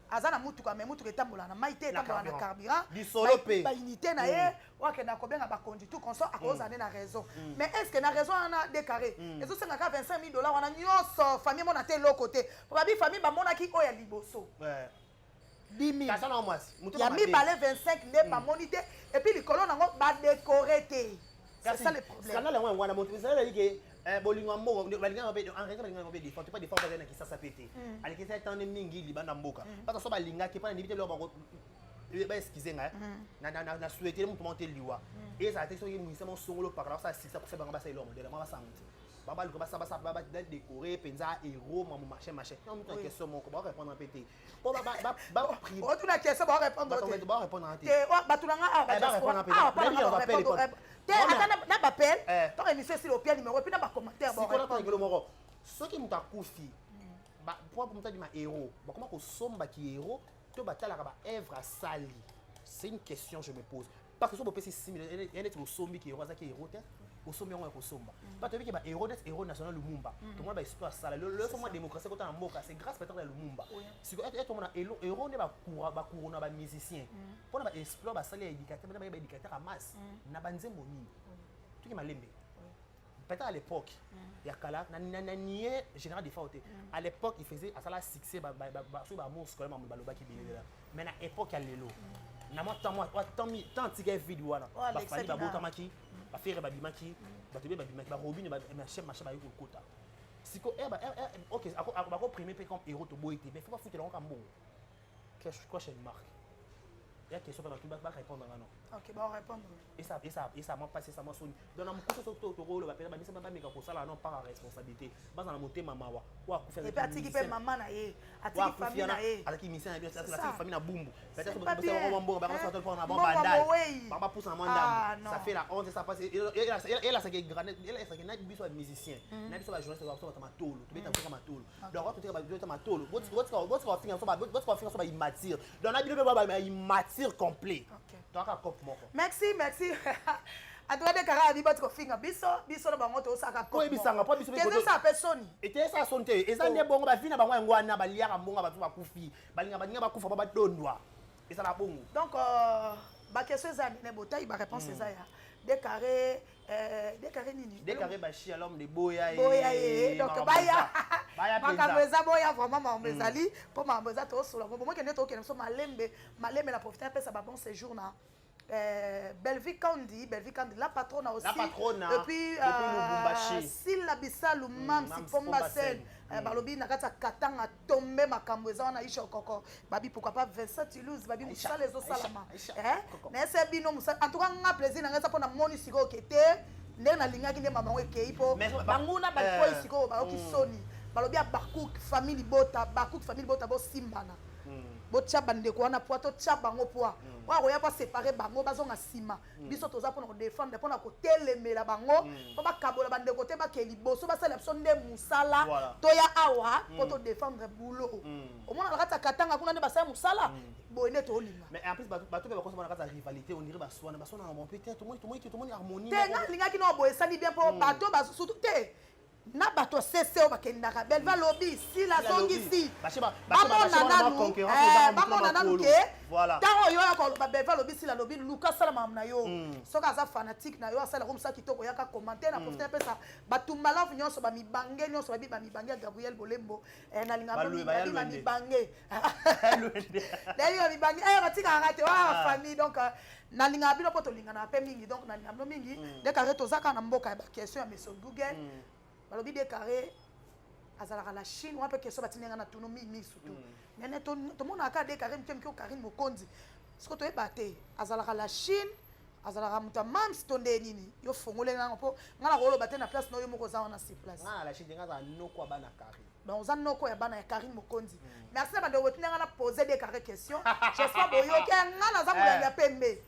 aza na mutuka, mais mutuka etambola na mai te, etambola na carburant. Lisolo mpe. Baunité na ye oyo akenda kobenga bakonzi tout consort, akozala nde na raison. Mais est ce que na raison wana de carré ezosengaka 25 000 dollars wana nyonso, famille emona te eloko te? Po babi famille bamonaki oyo ya liboso 10 000, ya mibale 25 nde bamoni te, et puis likolo nango badécorer te. C'est ça le problème. Scandale yango wana, moto ezalaki ke Eh, bolingo ya mboka balingaka mpe en réalité balingaka mpe défend pas défend bazali na kisasa mpe te alekisi ye temps mingi libanda mboka parce que so balingaki mpo na ndimi te biloko bango baexcuse ngai na souhaite moto moko te liwa ezala te soki musicien moko songolo pakala basala succès kofa bango basala eloko modele bango basango te babaluka basala badécore mpenza héros mamo machin machin na moto na question moko bakorépondre mpe te mpo otuna question bakorépondre te bakorépondre te bato na nga awa te ata na bapel ntango émission esili opia numéro epuis na bacommentaire. Sikoyo moko, soki moto akufi po moto abima héros, bakoma kosombaki héros to batalaka baœuvre asali? C'est une question je me pose, parce que so bopesi 6 millions ya neti bosombiki héros, azaki héros te, bosombi yango ya kosomba. Bato oyebiki bahéros neti héros national Lumumba, tomona baesprit asala lelo so mwa démocratie kota na mboka, c'est grâce peut-être ya Lumumba. Sikoyo tomona héros nde bakurona bamusicien mpona baexploit basali ya éducateur, mpona baéducateur ya masse na banzembo nini toki malembe. Peut-être à l'époque ya kala na nie général Defao te, à l'époque il faisait asala succès, soki baamour scolaire makambo balobaki belelela. Mais na époque ya lelo, na mwa temps temps tika vide wana, bafali babotamaki, baFerre babimaki, bato be babimaki, baRobine, machin machin, bayi kokota. Siko ok, bakoprime mpe comme héros, toboyi te, mais faut bafutela yango ka mbongo. Question mark ya question mpe bato barépondre nga non. Ok, barépondre. Esa mwa mpasi, esa mwa soni. Donc na mokusu soki tokoloba mpenza, bamisa bameka kosala non par responsabilité, baza na motema mawa. Oyo akufi epe atiki mpe mama na ye, atiki famille na ye. Azalaki musicien na biso, atiki famille na bumbu, bapusa na mwa ndambo. Ça fait la honte, ça passe. Elasaki elasaki na biso ya musicien, na biso bajournaliste, baso bata matolo, tobeta toka matolo. Donc tobeta matolo, botika bafinga so baimmature. Donc na bino mpe baimmature complet, toaka cope moko. Merci, merci. En tout cas, dekara abi bati kofinga biso, biso na bango tosaka. Koyebisanga mpo biso eza mpe soni. Ete esa soni te, eza nde bongo bavi na bango yango wana. Baliaka mbongo, bato bakufi, balinga balinga bakufa mpo badondwa, ezala bongo. Donc baquestion eza ya nene botai, baréponse eza ya décarré, décarré nini? Décarré Bashi, l'homme de boya. Boya ye. Donc baya makambo eza, boya vraiment makambo ezali mpo makambo eza tosola bomokende nde tokende biso malembe malembe. Na profite apesa babon séjour na Bellevue Kandi, Bellevue Kandi, la patronne aussi. La patronne. Et puis, Silla Bisalu, Mam, si Pomba Sen, balobi na kati ya Katanga tombe makambo eza wana. Aisha Okoko, babi pourquoi pas Vincent Toulouse, babi mosala ezosalama. Na ese bino mosala. En tout cas nga plaisir na ngai eza mpona moni sikoyo ke te ndenge nalingaki nde mama yango ekei, mpo banguna bakwei sikoyo, bayoki soni. Balobi ya Bakuk famille libota, Bakuk famille libota, bosimbana, botia bandeko wana poa, totia bango poa oyo akoya mpo asepare bango, bazonga nsima. Biso toza mpona kodefendre, mpona kotelemela bango mpo bakabola bandeko te. Bake liboso, basalela biso nde mosala. Toya awa mpo todefendre boulot. Omona na kati ya Katanga kuna nde basala mosala boye nde tolinga. Mais en plus bato mpe bakosoma na kati ya rivalité, on dirait baswana baswana na bango mpe te. Tomoni harmonie. Te, nga alingaki na boye esali bien mpo bato surtout te na bato sese oyo bakendaka Belva alobi sila azongisi, bamona nanu ke ntango oyo oyaka oloba Belva alobi, sila alobi, luka asala makambo na yo. Soki aza fanatique na yo, asalaka mosala kitoko, oyaka commenter. Na profite apesa batumba love nyonso, bamibange nyonso, babi bamibange ya Gabriel Bolembo. Nalinga babi bamibange, nayebi bamibange batikaka te wana famille. Donc nalingaka bino mpo tolingana mpe mingi. Donc nalinga bino mingi. Dekare, toza kaka na mboka ya baquestion ya meso Google. Balobi Dekare azalaka na Chine wana mpe question batindi nga na tunu mingi surtout nene tomonaka kaka Dekare moke moke. Karine Mokonzi, siko toyeba te azalaka la Chine, azalaka moto ya mams to nde nini? Yo fongoleli nanga mpo nga na koloba te na place na yo moko oza wana sur place. Nga na la Chine te, nga azala noko ya bana Karine. Donc oza noko ya bana ya Karine Mokonzi. Merci na bandeko botindi nga na pose Dekare question. J'espère boyoki nga naza molangi ya pembe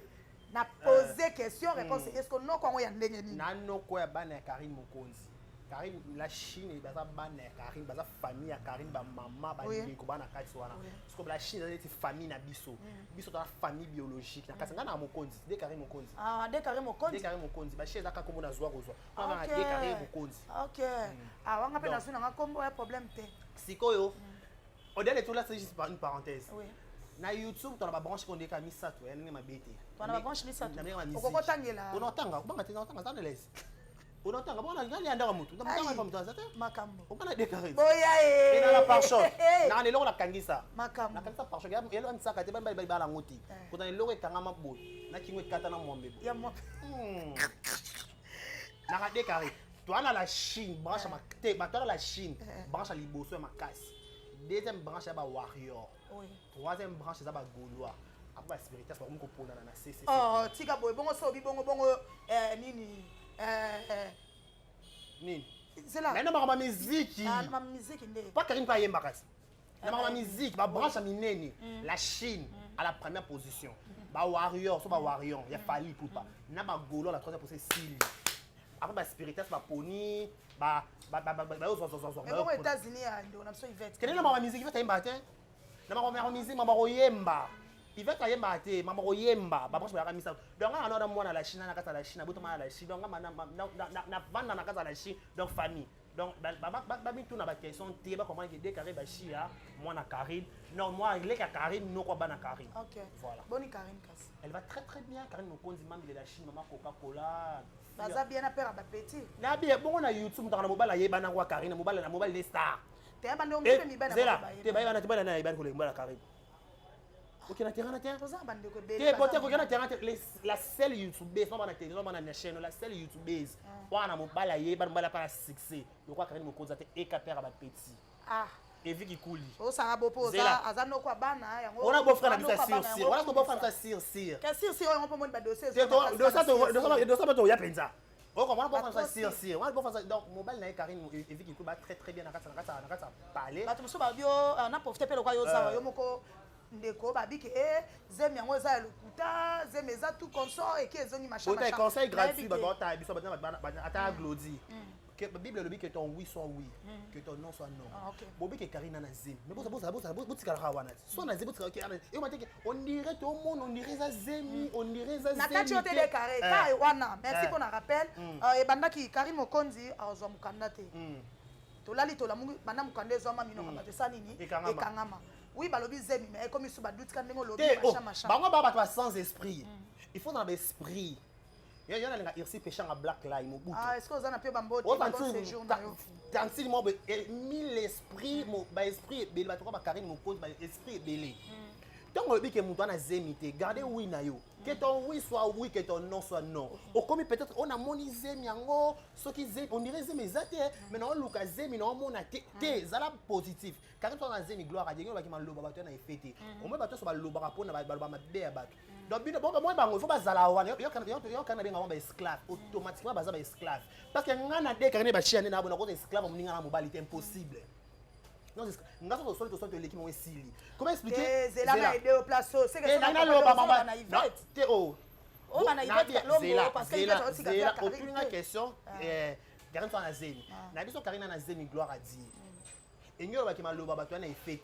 na pose question, réponse. Est ce que noko yango ya ndenge nini? Na noko ya bana ya Karine Mokonzi. Karine la Chine baza bana ya Karine, baza famille ya Karine, bamama, bandeko, bana kati wana. Parce que la Chine eza neti famille na biso. Biso toza famille biologique na kati. Nga na Mokonzi de Karine Mokonzi. Ah, de Karine Mokonzi. De Karine Mokonzi. Bachine eza kaka kombo nazwa kozwa wana de Karine Mokonzi. Ok, ah, wanga mpe nazwi nanga kombo ya problème te. Sikoyo au-delà de tout là, c'est juste une parenthèse. Na YouTube tona babranche kondeka misato ya ndenge mabe te. Tona babranche misato, okokotangela. Onotanga obanga te, otanga za na l'aise, onotanga bona ngali ya ndaka mutu ndaka mutu aza te. Makambo. Okana décarré. Boya e. Ena na pare-choc na eloko nakangisa. Makambo. Nakangisa pare-choc yelo anisaka te, bani bala yango te kotana eloko ekangama boye na kingo ekata na mwambe boye. Ya mwambe. Naka décarré. Toa na la Chine, branche ya te, bato na la Chine, branche ya liboso ya makasi. Deuxième branche ya ba warrior. Troisième branche eza ba gaulois. Après ba spiritas bakomi koponana na CCC. Oh, tika boye bongo so obi bongo bongo nini nini? Zela. Mais na makambo ya miziki. Ah, na miziki nde. Pa Karine pa ayembaka ti. Na makambo ya miziki, ba branche ya minene, la Chine à la première position. Ba warrior, so ba warrior, ya Fally Ipupa. Na ba gaulois la troisième position esili. Après ba spiritas ba poni, ba ba ba ba ba zo zo zo zo. Mais bongo États-Unis ya ndeko na biso Yvette. Kende na makambo ya miziki, Yvette ayembaka te. Na makambo ya miziki, makambo ya koyemba. Yvette ayembaka te, makambo ya koyemba, ba branche bayaka misato. Donc nga na mwana la Chine, na kati ya la Chine, abotama na la Chine. Donc nga na vanda na kati ya la Chine, donc famille. Donc ba mituna ba question te, ba comprendre que de Karine Bashia, mwana Karine. Non, moi leka Karine, noko bana Karine. OK. Voilà. Boni Karine kasi. Elle va très très bien, Karine Mokonzi, mambi de la Chine, maman Coca-Cola. Baza bien na père ba petit. Na bien bongo na YouTube mutaka na mobala yeba na kwa Karine, mobala na mobala les stars. Te ba ndongo mpe mibala Zela, te ba yeba na te ba na yeba ko le Karine. Ok, na terrain na terrain. Toza ba ndeko ebele. Te bote ko na terrain la seule youtubeuse, non ba na télévision, ba na chaîne, la seule youtubeuse. Wana mobala yeba mobala pa succès. Lokwa Karine Mokonzi te eka père ba petit. Ah. Evi Kikuli. Osanga bopo oza aza noko bana yango. Wana beau frère na biso sir sir. Wana beau frère na biso sir sir. Ka sir sir yango po moni ba dossier. Te to dossier dossier bato ya penza. O comprend beau frère sir sir. Wana beau frère donc mobile na Karine Evi Kikuli ba très très bien na kati na kati na kati parler. Bato mosusu ba bio na profiter pe lokwa yo zawa yo moko ndeko babiki e zemi yango eza ya lokuta, zemi eza tout consort eki ezongi machin machin. Conseil gratuit bato ata biso bato ata Glody. Que la Bible dit que ton oui soit oui, que ton non soit non. Ah, ok. Bobi que Karine na zemi. Mais bosa bosa bosa botika la wana. Soit na zemi botika ke et on m'a dit on dirait tout le monde, on dirait za zemi, on dirait za zemi. Na kati yote de carré, ka wana. Merci pour le rappel. Et banda ki Karine Mokonzi azwa mukanda te. Tolali tolamungu banda mukanda ezwa mami no bato sani nini? Ekangama. Oui, balobi zemi mais comme isu ba doute ka ndenge lobi machin machin. Bango ba bato sans esprit. Il faut dans l'esprit. Yo yo nalinga Irsi Peshanga Black Line Mobutu. Ah, est-ce que oza na pe bambote bon séjour na yo? Tantine mo mille esprit mo ba esprit ebele bato ba Karine Mokonzi ba esprit ebele. Tango olobi ke moto ana zemi te, garder oui na yo. Que ton oui soit oui, que ton non soit non. Okomi peut-être on a moni zemi yango, soki zemi, on dirait zemi eza te, mais na oluka zemi na omona te, te zala positif. Karine soit na zemi gloire à Dieu, ba ki maloba bato na effet te. Au moins bato so balobaka pona baloba mabe ya bato. Donc bino bon moi bango il faut bazala wana yo yo yo kana benga ba esclave automatiquement baza ba esclave parce que nga na de Karine Bashia ne na bona ko esclave moninga na mobali c'est impossible. Non nga so so so to l'équipe mo esili. Comment expliquer? Zela na aider au place c'est que na loba mama te oh. Oh bana Yvette Lombo parce que Yvette aussi Zela aucune question Karine soit na zemi. Na biso Karine na zemi gloire à Dieu. Enyo ba ki maloba bato na effet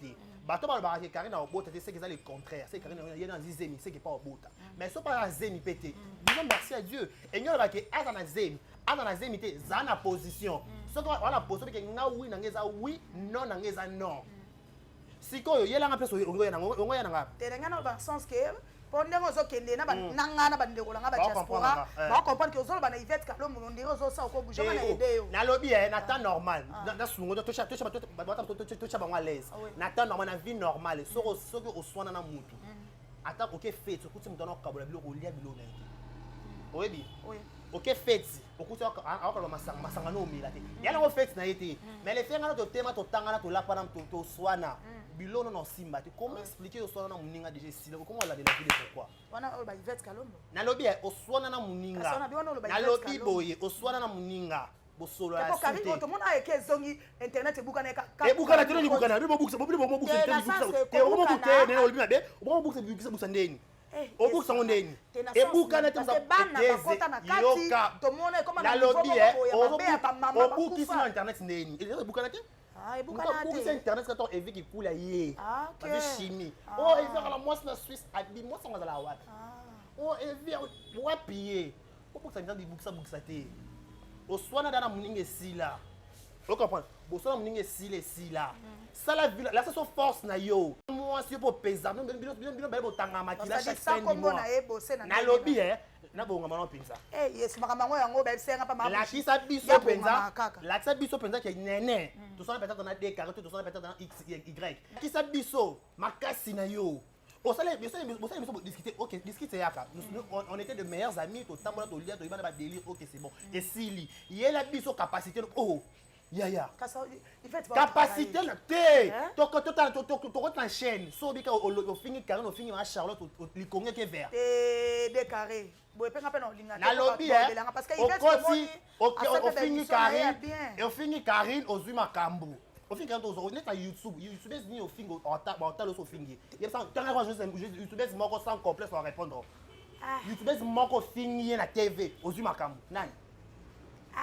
bato ba ba Karine na obota te c'est que ça le contraire c'est Karine yena na zemi c'est que pas obota mais so pas na zemi pété disons merci à Dieu enyo ba ki aza na zemi aza na zemi te za na position so ko wana position ke nga oui na ngeza oui non na ngeza non sikoyo yelanga place ongo yana ongo yana nga te nga na ba sens que po ndenge ozokende na nga na bandeko na nga ba diaspora ba comprendre que ozoloba na Yvette Kalombo on dirait ozosa oko bouger na aider yo nalobi na temps normal na sungo tosha tosha tosha bango à l'aise na temps normal na vie normale soko soki oswana na mutu ata oke fête okuti mutu ana okabola biloko olia biloko na ye te oyebi oke fête okuti aokaloba masanga masanga no omela te ya nango fête na ye te mais le fait ngana totema totangana tolapana toswana biloko no simba te. Comment expliquer oswana na moninga déjà esila comment olandela vile pourquoi wana oyo ba Yvette Kalombo nalobi oswana na moninga nalobi boye oswana na moninga bosolo ya po Karine oyo tomona ayeke ezongi internet ebukana ebukana te ebukana bino bobukisa bino bobukisa te okomobuka te nene olobi mabe okomobuka bukisa busa ndeni obukisa ngo ndeni ebukana te bana bakota na kati tomona ekoma na nalobi niveau obukisi na internet ndeni ebukana te ebukana internet kata Evi Kikula ye babi chimie oh Evi akala mwasi na Suisse abi mwasi ngo azala wapi oh Evi wapi ye obukisa nzambe ibukisa bukisa te oswana dana moninga esila o comprendre boswana moninga esila esila sala vila la so force na yo mwasi yo po pesa bino bino bino baye botanga makila chaque fin du mois nalobi nabongama na mpenza yes makambo yango yango bayebisenga pa lakisa biso mpenza lakisa biso mpenza ke nene tosala peut-être na d carré tosala peut-être na x y lakisa biso makasi na yo. Osala bosala biso discuter, ok, discute yaka. On était de meilleurs amis, totambola, tolia, toyeba na badélire, ok, c'est bon, esili. Yela biso capacité, oh yaya, capacité na te. Tokota na chaîne so obika, ofingi Karine, ofingi ma Charlotte, likongo eke vert. Te, carré boye mpe nga mpe na olinga. Nalobi okoti, ofingi Karine, ofingi Karine, ozwi makambo. Ofingi Karine, tozwa neti na YouTube. YouTube nini ofingi, baotala oso ofingi, tanga youtubeuse moko sans complexe wa répondre. Youtubeuse moko ofingi ye na TV, ozwi makambo. Nani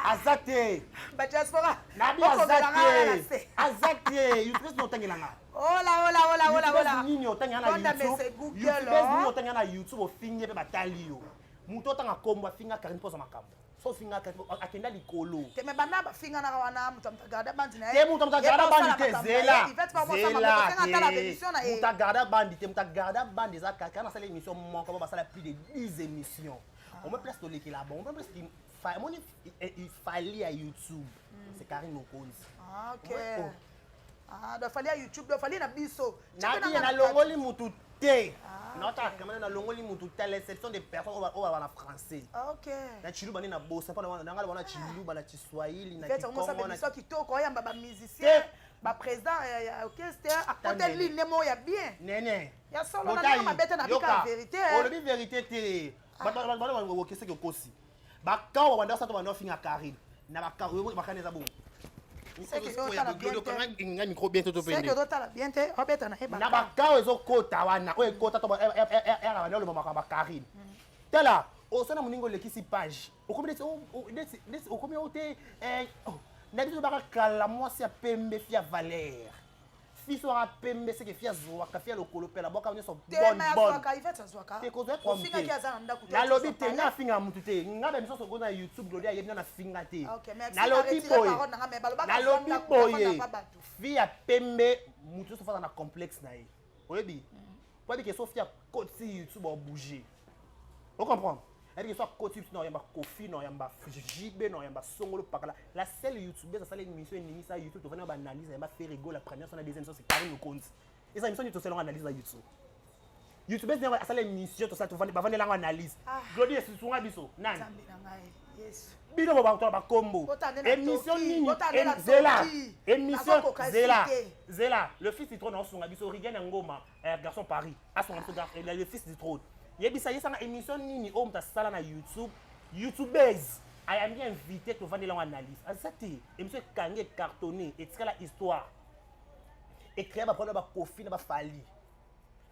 aza te? Badiaspora. Nabi aza te, aza te. Youtubeuse nini otangelanga? Ola ola ola ola ola. Nini otangela na YouTube? Youtubeuse nini otangela na YouTube ofingi ye mpe batali yo? Moto otanga kombo afinga Karine mpoza makambo, so ofinga akenda likolo. Te, me banda bafinganaka wana, moto agarda bandi na ye. Te, moto agarda bandi te. Zela, zela te, moto agarda bandi te. Moto agarda bandi eza kaka nasala émission moko, basala plus de 10 émissions omoi place tolekela. Bon, omoi place omoni Fally ya YouTube, c'est Karine Mokonzi. Ah, ok. Ah, donc Fally ya YouTube, donc Fally na biso. Nabi nalongoli mutu te, naotaka kamana, nalongoli mutu te, à l'exception des personnes oyo baba na français, na chiluba nde na bosa mpo nanga wana chiluba na chiswahili na kikongo. Kitoko, oyamba bamusicien, baprésident ya orchestre, akote ligne moko ya bien. Nene. Ya solo, na ndenge mabe te, na bika vérité. Olobi vérité te. Bato okeseki, okosi. Bakao babanda osala to banda ofinga Karine na bakao, bakani eza bongo. Nga micro bien to pende. Ozotala bien te, obeta na ye. Na bakao ezokota wana, oyo ekota to era banda oloba makambo ya Karine. Tala, osala moninga, olekisi page, okomi neti okomi o te na biso baka kala. Mwasi ya pembe, fille ya valeur, fille so aka pembe, seke fille azwaka, fille ya lokolo pela bwaka nyonso. Nalobi te, nga afinga mutu te. Nga ba miso na YouTube, Gloria ayebi nga na finga te. Nalobi boye, nalobi boye, fille ya pembe, mutu nyonso faza na complexe na ye. Oyebi po yebi ke so fille akoti YouTube, obouge, ocomprendre? Yebi ke so akoti YouTube, na oyamba Kofi, na oyamba JB, na oyamba Songolo Pakala. La seule youtubeuse asala émission eningisa YouTube, tovandi na baanalyse, ayamba Ferre Gola, première so na deuxième so, c'est Karine Mokonzi. Eza émission nini tosalanga analyse na YouTube? Youtubeuse nini asala émission tosala bavandelanga analyse? Glodi esusunga biso nani? Bino bo bato bakombo, émission nini? Zela, émission, zela, zela. Le fils du trône aosunga biso, Rigen ya Ngoma, garçon Paris asunga biso. Le fils du trône, yebisa, yesanga émission nini oyo moto asala na YouTube, youtubeuse ayambi invité, tovandela yango analyse? Aza te. Émission ekangi, ecartonné, etikala histoire, ecréa baproblème baKofi na baFally.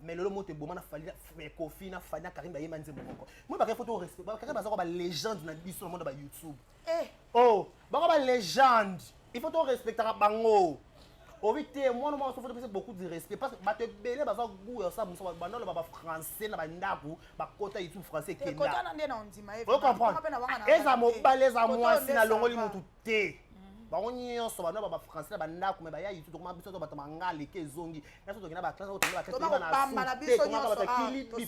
Mais lelo moto eboma na Fally, Kofi na Fally na Karine bayemba nzembo moko. Moi bakei, faut to respect bakei, baza ko balégende na biso na monde ya bayoutube. Oh, bako balégende, il faut to respectaka bango. Obi te, mwana moko faut topesa beaucoup de respect, parce que bato ebele baza goût ya osala moso, banda oloba bafrançais na bandako, bakota YouTube français ekenda. Ocomprendre? Eza mobali, eza mwasi, nalongoli motu te. Bango nyonso banda ba bafrançais na bandako, me baya YouTube. Tokoma biso to bato mangala eke ezongi na so tokenda baclasse, tokenda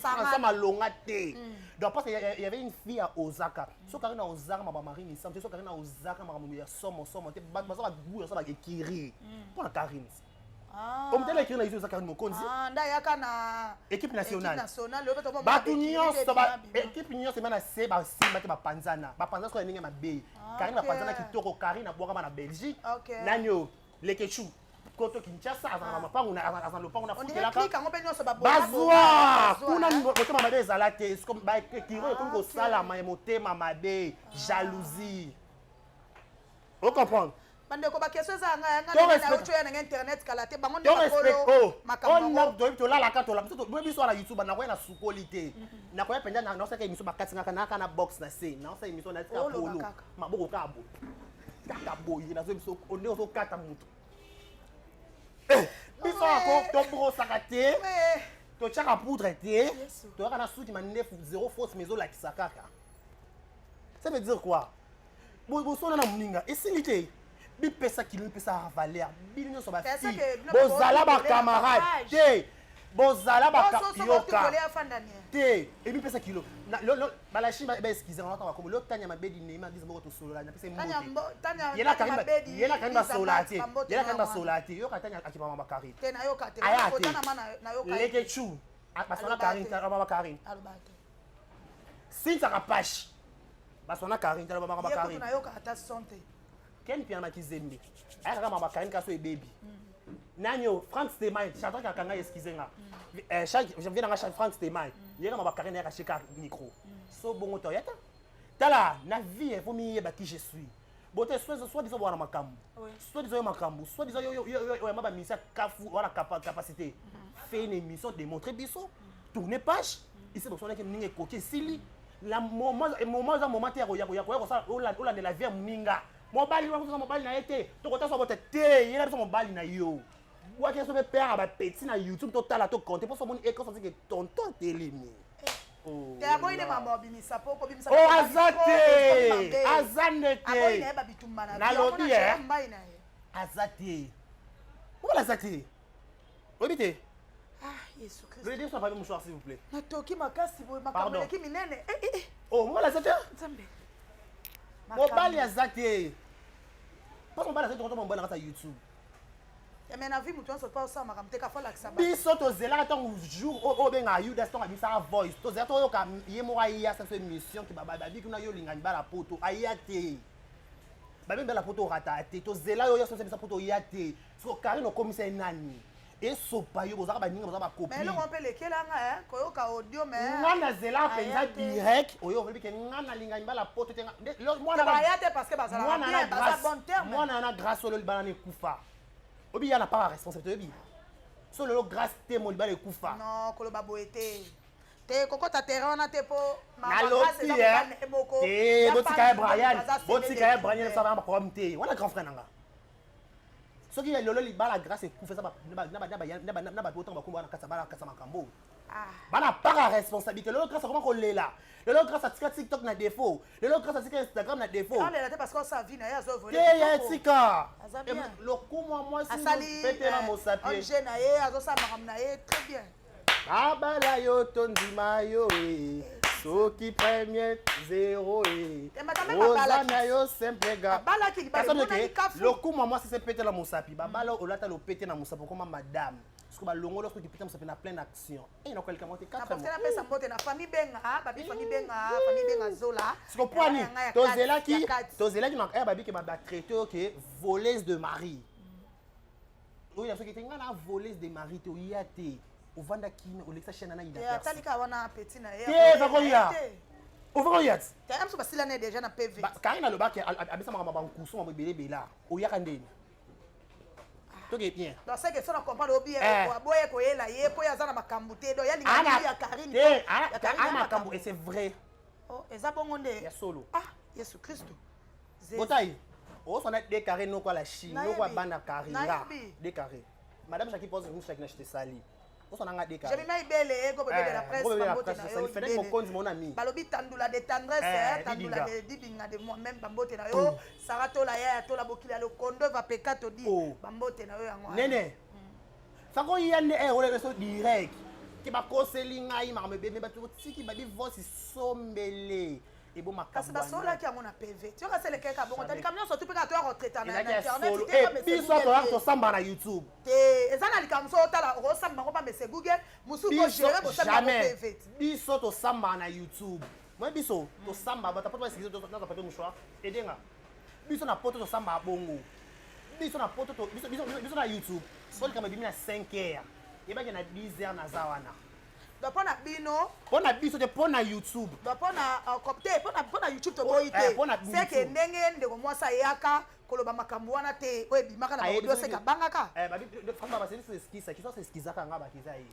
français malonga te. Donc parce que y avait une fille ya Ozaka, soki kaka na Ozaka ma bamari misambo te, soki kaka na Ozaka makambo ya somo somo te, bato baza bagoût ya so baekiri mpo na Karine. Omutala ekiri na biso eza Karine Mokonzi. Ndayaka na équipe nationale, bato nyonso, équipe nyonso ema na se, basimba te, bapanzana, bapanzana soki ya ndenge mabe. Karine bapanzana kitoko. Karine abwakama na Belgique. Nani oyo Lekechu koto Kinshasa azala na mapangu, aza lopango na futelaka, bazwa kuna. Motema mabe ezala te. Bakiro ekomi kosalama ya motema mabe, jalousie, ocomprendre? Bandeko, baquestion eza yanga yanga nanga internet kala te, bango nde bakolo makambo. Tolalaka, tola biso na YouTube, nakoya na sukoli te, nakoya mpenza naosaka émission, bakati ngaka naka na box na se, naosala émission natika polo, maboko kaka boye, kaka boye, nazo biso ndenge ozokata motu biso ako tobrosaka te, totiaka poudre te, toyaka na suki mandefu zéro faute, mais ezolakisa kaka. Ça veut dire quoi? Bosona na moninga esili te, bipesa kilo, bipesa valeur, bino nyonso bafille bozala bacamarade te, bozala bakayoka te, ebipesa kilo. Balashi baexcuse nga, bakomo lotanya mabedi nema biso moko tosolola, napesa mbote. Yela Karine basola te, yela Karine basola te, yoka Tanya akipama bakarine aya te. Lekechu. Baswana Karine, alobaka Karine. Alobaka te. Cynthia Kapashi. Baswana Karine, alobaka Karine. Ye kutu nayoka ata son te. Ken Mpiana Makizembe. Ayaka kaka makambo Karine kaso ebebi. Nani oyo Frank Stemay, Shadrack akanga excuse nga. Eh, chaque je viens nanga Frank Stemay. Yeka makambo Karine ayaka sheka micro. So bongo to yata. Tala na vie il faut miyeba qui je suis. Bote soit soit disant wana makambo. Soit disant yo makambo, soit disant yo yo yo yo ba misa kafu wana capacité. Fait une émission démontrer biso, tourner page, ici bosona ke ninga ekoki esili. La moment moment eza moment te ya koya koya kosala olandela vie ya moninga. Mobali wana koza mobali na ye te. Tokotasa bote te, yela biso mobali na yo. Bwaki biso mpe père ya ba petit na YouTube totala to compter mpo so omoni ecran santike tonton telemi. Oh, te aboyi nde mambo abimisa po kobimisa oh, aza te aza nde te nayeba bitumba na nalobi ye mbai na ye aza te mobali aza te oyebi te ah yesu christ le dieu papier mouchoir s'il vous plaît natoki makasi boye makambo eleki minene eh, eh, eh. oh mobali aza te nzambe mobali aza te mpo mobali aza te tokotoma mobali na kati ya youtube Eh, mais na vie moto nyonso mpo osala makambo te kafo alakisa bato. Biso tozelaka ntango jour oyo obengaka Yudas ntango abimisaka voice tozela toyoka ye moko aya sasa émission ke babi kuna yo olinga mibala poto aya te babi mibala poto orata te tozela yo oya sasa poto oya te siko Karine okomisa ye nani esopa yo bozalaka baninga boza bakopi mais eloko mpe elekela nga eh, koyoka audio mais nga nazela mpenza direct oyo olobi ke nga nalinga mibala poto te mwana te parce que bazalaka bien baza bon terme mwana na grâce oyo libala na ekufa oyebi ya na part ya responsabilité oyebi so lelo grâce te mo libala ekufa non koloba boye te te kokota terrain wana te mpo nalobi te botika ye brian botika ye brian esala na problème te wana grand frère na nga soki lelo libala grâce ekufa eza na bato otango bakomba wana kati ya bana kati ya makambo Ah. bana part ya responsabilité lelo grâce akoma kolela lelo grâce atika tiktok na défaut lelo grâce atika instagram na défaut alela te parce que osala vie na ye azo te ya etika Aza bien. lokumu ya mwasi asali petela mosapi objet na ye azosala makambo na ye très bien babala yo tondima yo e soki premier zero e Te, madame oza babalaki. na yo simple ga Babalaki libala, Personne emonani ke kafu. lokumu ya mwasi se petela mosapi babala olata lopete na mosapi okoma madame soki balongoli soki pita mosapi na pleine action e nakoleka moko te na 4 profite napesa mbote na famille benga babi famille benga famille benga zola siko poani Ya ngai ya tozelaki kati, ya kati. tozelaki na eh, babi ke batraite oyo ke voleuse de mari oyo na soki te ngai na voleuse de mari te oya te ovanda kimia olekisa chaine na Eh, ina atali kaka wana petit na ye Te, vakoya. ovaka oya ti te biso basila ne déjà na pv karine alobaki abisa makambo bankusu mambo ebele ebela oyaka ndeni toke bien donc c'est que so na comprendre obi Eh. aboye koyela ye mpo ye aza na makambo te donc ye alingaka Ana- ya karine te ya Karine ana ya makambo et c'est vrai Oh, eza bongo nde ya solo ah yesu kristo Zezi. botai oswana de carré noko ala chine Nayebi. noko abanda carré nga Nayebi. de carré madame jackie pose nous chacun je te sali oswana nga de carré jemima ibele eh, gobe bebe la Eh, presse Gobe Bebe la bambote presse, na je yo salue. Frédéric Ibele. Mokonzi, mon ami. balobi tandula de tendresse Eh, eh, tandula Dibinga. de dibinga de moi-même bambote na yo sara tola yaya tola bokili ya lokondo vapeka todi Oh. bambote na yo yango wana. nene sako ya nde eh ole so direct ke bakoseli ngai makambo ebele bato otiki babi voice sombele ebo kasi makambo basololaki yango na pv tioka selekeka bongo ta likambo nyonso tu mpe kaka toya kotraita na ezalaki ya internet solo te Eh, pa mese biso Google toyaka te. tosamba na youtube te eza na likambo so otala okosamba yango pa mese google mosusu biso kogere bosamba yango jamais pv te biso tosamba na youtube moi biso tosamba bato poto basikisi naza papier mouchoir edenga biso na poto tosamba bongo biso na poto biso na youtube so likambo ebimi na 5 heures yebaki na 10 heures naza wana donc mpo na bino mpo na biso te mpo na youtube donc mpo na te mpo na youtube toboyi Eh, mpo na te seke YouTube. ndenge ndeko mwasi ayaka koloba makambo wana te oyo ebimaka na Ayebi baodio soki- seke abangaka Eh, babi franchement baseli so eskisa kiso eskizaka nga baki eza ye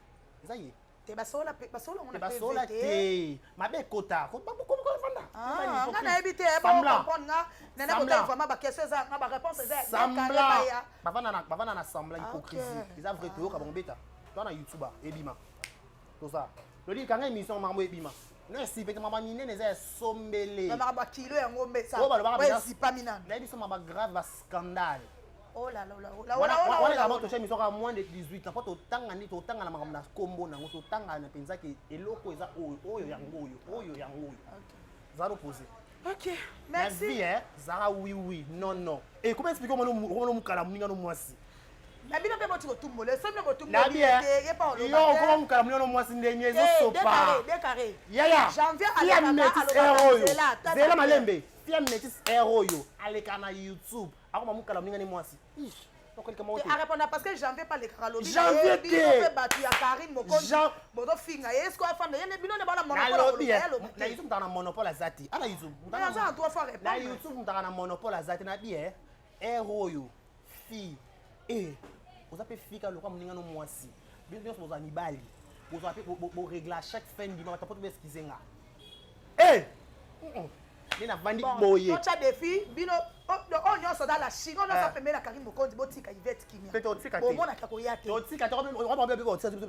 eza ye te basola yango te na basola pv te te mabe ekota fanda Ah, nga nayebi te bocomprendre nga nene kotali vraiment baquestion eza nga baréponse eza ya semblant ya bavanda na semblant Ah, hypocrisie ok. eza vrai toyoka bango beta toa na youtube ebima toza lodi kanga émission makambo ebima no esipete makambo minene eza ya sombele makambo ya kilo yango mbesa Oyo balobaka oyo mpenza- ezipami nano nayebi so makambo grave bascandale Oh là là, oh là, oh là, wana oh là, oh wana là, ezalaka oh là. tosha émission kaka moins de 18 ans mpo totanga nde totanga na makambo na nkombo nango totanga na mpenza ke eloko eza oyo oyo yango oyo oyo yango oyo zala opose Ok, na merci. vie eh, zala oui oui non non e comment expliquer omona mokala moninga no mwasi Na bino mpe boti kotumbola, so bino botumboli ye te, ye pa oloba. Yo okoma mokala monene mwasi ndenge ezosopa. Décarré. Yaya. Janvier Fia alekaka métis alobaka oyo. nzela, tata Zela te. malembe. Fia métis oyo aleka na YouTube. Akoma mokala monene mwasi. Ish. Okolika moko te. Arépondre parce que Janvier pa alekaka alobi. Janvier bino te. mpe bato ya Karine Mokonzi bozofinga ye, eske afanda ye bino nde bana monopole Nalobi ya koloba, ye aloba na te. YouTube mutaka na monopole aza te. Ana YouTube. Mais aza na droit faut Na répondre. YouTube mutaka na monopole aza te na bi eh. Oyo fille. Eh. Oza pe fille ka lokwa moninga no mwasi. Bino nyonso bozala mibali. Bozala pe bo régler à chaque fin du mois bato po excuse nga. Eh. Nde navandi boye. Totya défi bino oyo nyonso aza la Chine, oyo nyonso Eh. apembeli na Karine Mokonzi, botika Ivete kimia. Pe totika te. Bomonaka koya te. Totika te,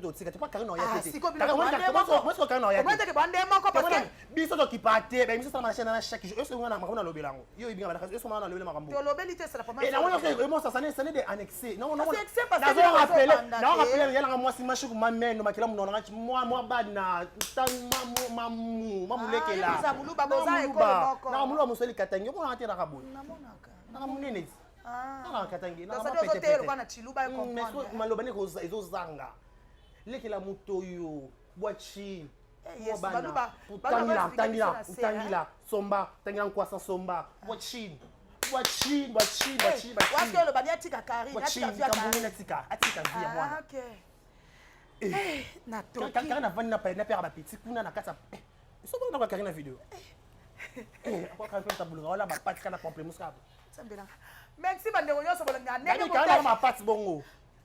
totika te po Karine oya Ah, te. sikoyo bino Karine oya te. Omoni bande moko parce que Biso tokipa te, ba émission salama na chaîne na chaque jour. Oyo nga na makambo nalobela yango. Yo oyebinga balaka, oyo nga nalobela makambo. Tolobeli te, c'est la première Et nango fois. nyonso emo ça ça n'est de annexé. Non non. Parce que excès, parce que Nazo bino rappeler, bozobanda nazo te. rappeler yala mwasi mashuku mameno makila munona ngati mwa mwa bana tan mwa mamu mamulekela. Ah, yo boza muluba, boza ekolo moko. Na muluba mosoli katangi, omona te naka boye. Namonaka. Naka munene ti. Ah. Naka katangi. Donc, ça doit être lokola na Chiluba, yo comprendre. Maloba ne ezozanga. Lekela moto oyo bwachi. Eh, yes, baluba- baluba Tangila, baexpliquer tangila, biso na se, tangila, somba, tangila nkwasa somba, bwachi, bwachi, bwachi, bwachi, waske bwachi. oloba ni atika Karine, Bwachi, atika vie ya likambo nini Karine. atika, atika vie ya Ah, mwana. ok. Eh, natoki. Karine avandi na na pere bapeti kuna na kati ya soki na Karine na video. Eh, akwa Karine tabulunga wala bapati kana pamplemousse kaka. Sambelanga. Merci bandeko nyonso bolanda ndenge Karine na mapati bongo.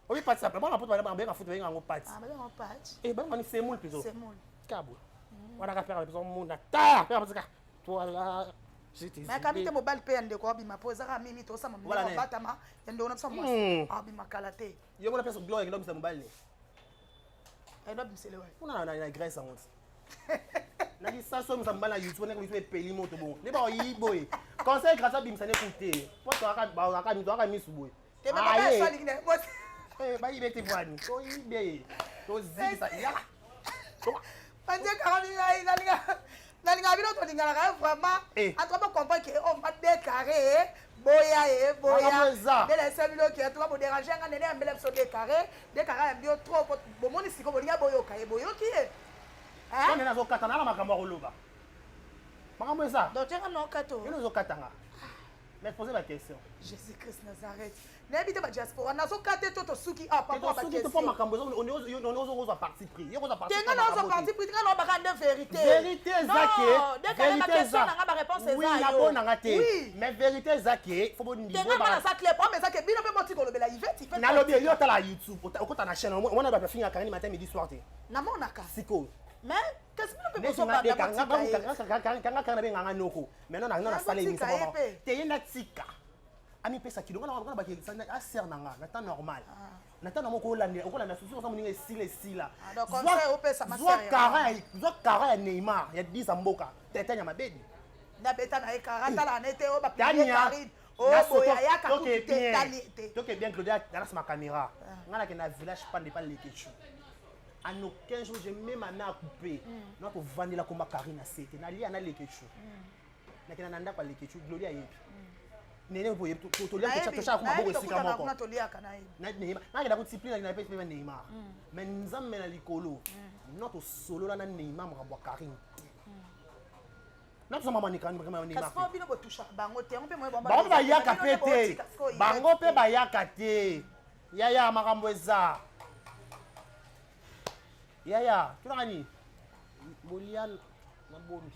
Oyi pati sa, bana poto bana benga foot benga ngo pati. Ah, babenga pati. Eh, bana ni semoule plutôt. Semoule. Kabwe. Wana ka pere biso munda. Ta, pere biso ka. Toi là, j'étais. Mais akabi te mobali mpe ya ndeko abima po ezaka mimi tosama Voilà, monoko ne. abatama ya ndeko na biso mwasi abima kala te. Yo mona pesa gloire ngendo bisa mobali ne. Endo abimisele wapi? Kuna na Grèce yango ti. Na lisaso misa mobali na YouTube ndenge biso epeli moto bongo. Ne ba oyi boye. Conseil grâce abimisa ne kute. Po to aka ba aka mito aka misu boye. Te me Ah, papa ye. eso alingi na ye mwasi. Eh, bayibe te vwani. Toyibe. Tozikisa. Ya. Bandie karami ngai nalinga nalinga bino tolinganaka ye vraiment. Eh. En tout cas bocomprendre ke oyo ma décarré boya ye boya. Makambo eza. Nde nayesa bino ke en tout cas bodérange nga nene yambela biso décarré décarré yambi yo trop bomoni sikoyo bolinga boyoka ye boyoki ye. Hein? Nene azokata na makambo ya koloba. Makambo eza. Donc tianga noka to. Yo ozokatanga. Mais posez la question. Jésus Christ Nazareth, nayebi te badiaspora nazokata te tosuki a papa. Soki to mpo makambo ozozwa parti pris. Yo kozwa parti te nga nazwa parti pris, nga naobaka nde vérité. Vérité eza ke décarré baquestion nanga baréponse oui eza yo. nabonanga te. Oui. Mais vérité eza ke fo te nga nga naza clair, problème eza ke bino mpe boti kolobela Ivete Ivete. Nalobi yo otala YouTube, okota na chaîne, omona bato afingaka Karine matin, midi, soir te. Namonaka. Sikoyo Mais kasi bino mpe bozobanda botika ye. Kanga Karine abenganga noko maintenant na nasala botika émission. ye mpe. Te ye natika amipesa kilo nga baki asere na nga na temps normal, na temps normal okolanda okolanda susu oza moninga esila esila. Ah, donc conseil opesa ma Zwa sœur ya kara zwa kara ya Neymar ya 10 ya mboka tetanya mabedi. Nabeta na ye kara tala na ye te oyo bapublie Tania Karine oyo boye ayaka kutu te tali te. Toke bien Claudia alasa ma caméra nga nakende na village pande pa Lekechu. En aucun jour je mets ma main à couper na kovandela komba Karine na sete nalia na Lekechu nakenda na ndako ya Lekechu. Gloria ayebi nene boye tolia toshaka ku maboko esika moko. Kuna toliaka nayebi. Na Neymar nakenda kotipli nakenda pe pe Neymar mais Nzambe na likolo no tosolola na Neymar makambo ya Karine te na tozoma Neymar. Kasi po bino botushaka bango te yango mpe moye. Bango mpe bayaka mpe te, bango mpe bayaka te yaya makambo eza yaya tunaka nini bolia na bombi.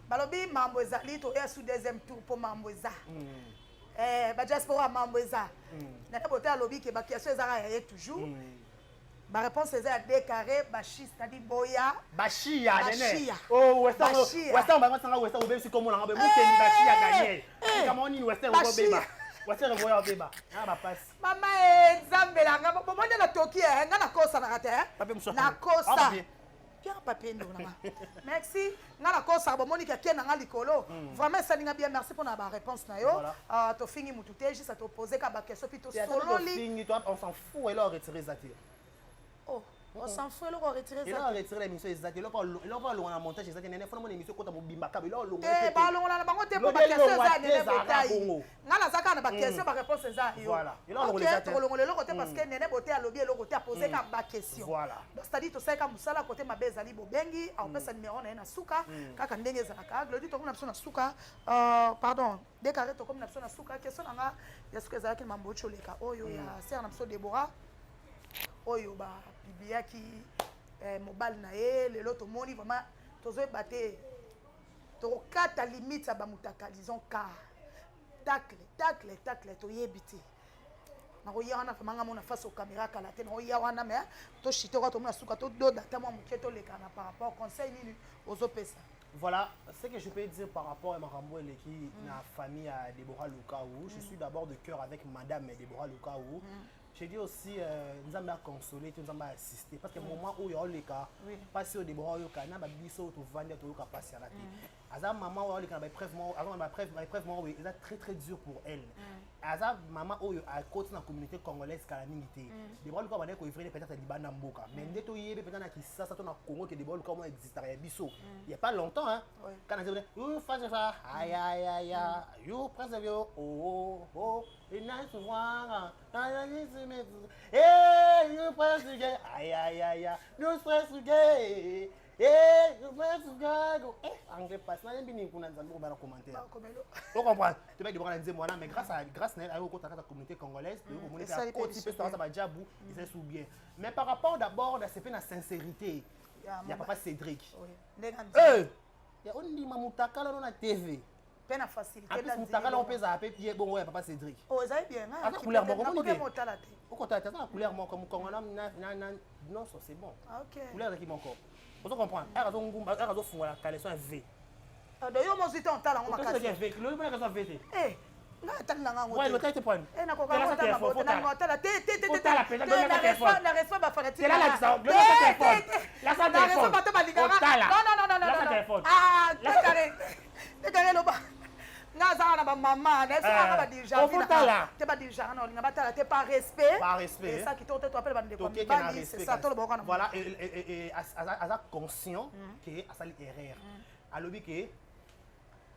Balobi mambo ezali toya su deuxième tour mpo mambo eza. Eh, badiaspora mambo eza nana bote alobi ke baquestion ezaka ya ye toujours baréponse eza ya décarré bashi, c'est-à-dire boya. Bashiya nene. Bashiya. Oh western. Bashiya. Western bango sanga western obebisi komona nga boye mokeli Bashiya Daniel. Eh. Kama nini western Bashiya. obeba western oboya obeba na bapasi. Mama e nzambelanga bomoni na toki e nga nakosanaka te. Papier mosusu. Nakosa. Ah, papier. Pierre papier ndeko nanga merci nga nakosaka bomoni ke ake nanga likolo vraiment esalinga bien, merci mpona baréponse na yo. Voilà. Ah, tofingi mutu te, juste topose ka baquestion puis tosololi. Tofingi, on s'en fout, elo retirer eza te. Oh. On s'en fout, eloko retirer eza. Eloko retirer émission eza te, eloko eloko alonga na montage eza te. Nene fona mona émission ekota mobimba kaba eloko alonga. Te, balongola na bango te, mpo baquestion eza Nene Botayi. Nga naza kaka na baquestion, baréponse eza yo. Voilà, eloko alongola eza te. Tokolongola eloko te, parce que Nene Bote alobi eloko te, apose kaka baquestion. Voilà. Donc c'est-à-dire tosali kaka mosala. Kote mabe ezali, bobengi, akopesa numéro na ye na suka, kaka ndenge ezalaka. Glodi, tokomi na biso na suka, pardon, Décarré, tokomi na biso na suka. Question na nga ya suka ezalaki na mambo oleka oyo ya sœur na biso Débora, oyo bapubliaki mobali na ye. Lelo tomoni vraiment, tozoyeba te tokokata limite ya bamutaka, disons car tacle, tacle, tacle, toyebi te. Nakoya wana vraiment, nga mona face au caméra kala te, nakoya wana. Mais toshite oka, tomona suka, tododa ata mwa moke, toleka na par rapport conseil nini ozopesa. Voilà ce que je peux dire par rapport à makambo eleki na famille à Déborah Lukaou. Je suis d'abord de cœur avec madame Déborah Lukaou. J'ai dit aussi, Nzambe a consolé, Nzambe a assisté. Parce que moment où il y a le cas, parce que Déborah yoka na ba biso to vandi to yoka pasi ala te. Aza maman oyo aleka na baépreuve moko, aza na baépreuve moko oyo eza très très dur pour elle. Aza mama oyo akoti na communauté congolaise kala mingi te. Déborah Lukaou bandaki koœuvrer peut-être libanda mboka, mais nde toyebi peut-être na Kisasa to na Congo ke Déborah Lukaou mo existaka ya biso il y a pas longtemps, hein. Kana nzembo yo face fa ay ay ay ay yo prince yo, oh oh oh, eh yo prince, ay ay ay ay, yo prince, eh yo prince, eh anglais passe nayembi nini kuna, Nzambe kobana commentaire. O comprendre, toyebaki Debora na nzembo wana, mais grâce à grâce na ye ayoki kokota kati ya communauté congolaise, toyoki komoni mpe akoti mpe tokaza bajabu, ezali sous bien. Mais par rapport d'abord na sepe na sincérité ya papa Cédric, ya ondima mutakala no na TV mpe na facilité. En plus mutakala mpe ezala mpe ye bongo ya papa Cédric. Oh, ezali bien. Aza couleur moko, omoni te? Otala te. Okotala te, aza na couleur moko, mokongo na nyonso, c'est bon. Couleur ezalaki moko, ozo comprendre, ere azongumba, ere azofungola caleçon ya V. Donc yo mozwi te, otala yango makasi. Lobi mpona caleçon ya V te. Nga atali na ngango. Ouais, l'hôtel te pointe. Eh, nakoka otala te te te te, na respect bafanatiques, na respect bato balingaka. Non, non, non, non, non, ah, Décarré, Décarré, loba nga azaka na bamama na biso kaka, badirigeant te, badirigeant na olinga batala te, par respect. Par respect. Esa kitoko te, toapele bandeko ya mibali, c'est ça, toloba kaka. Voilà, aza conscient ke asali erreur, alobi ke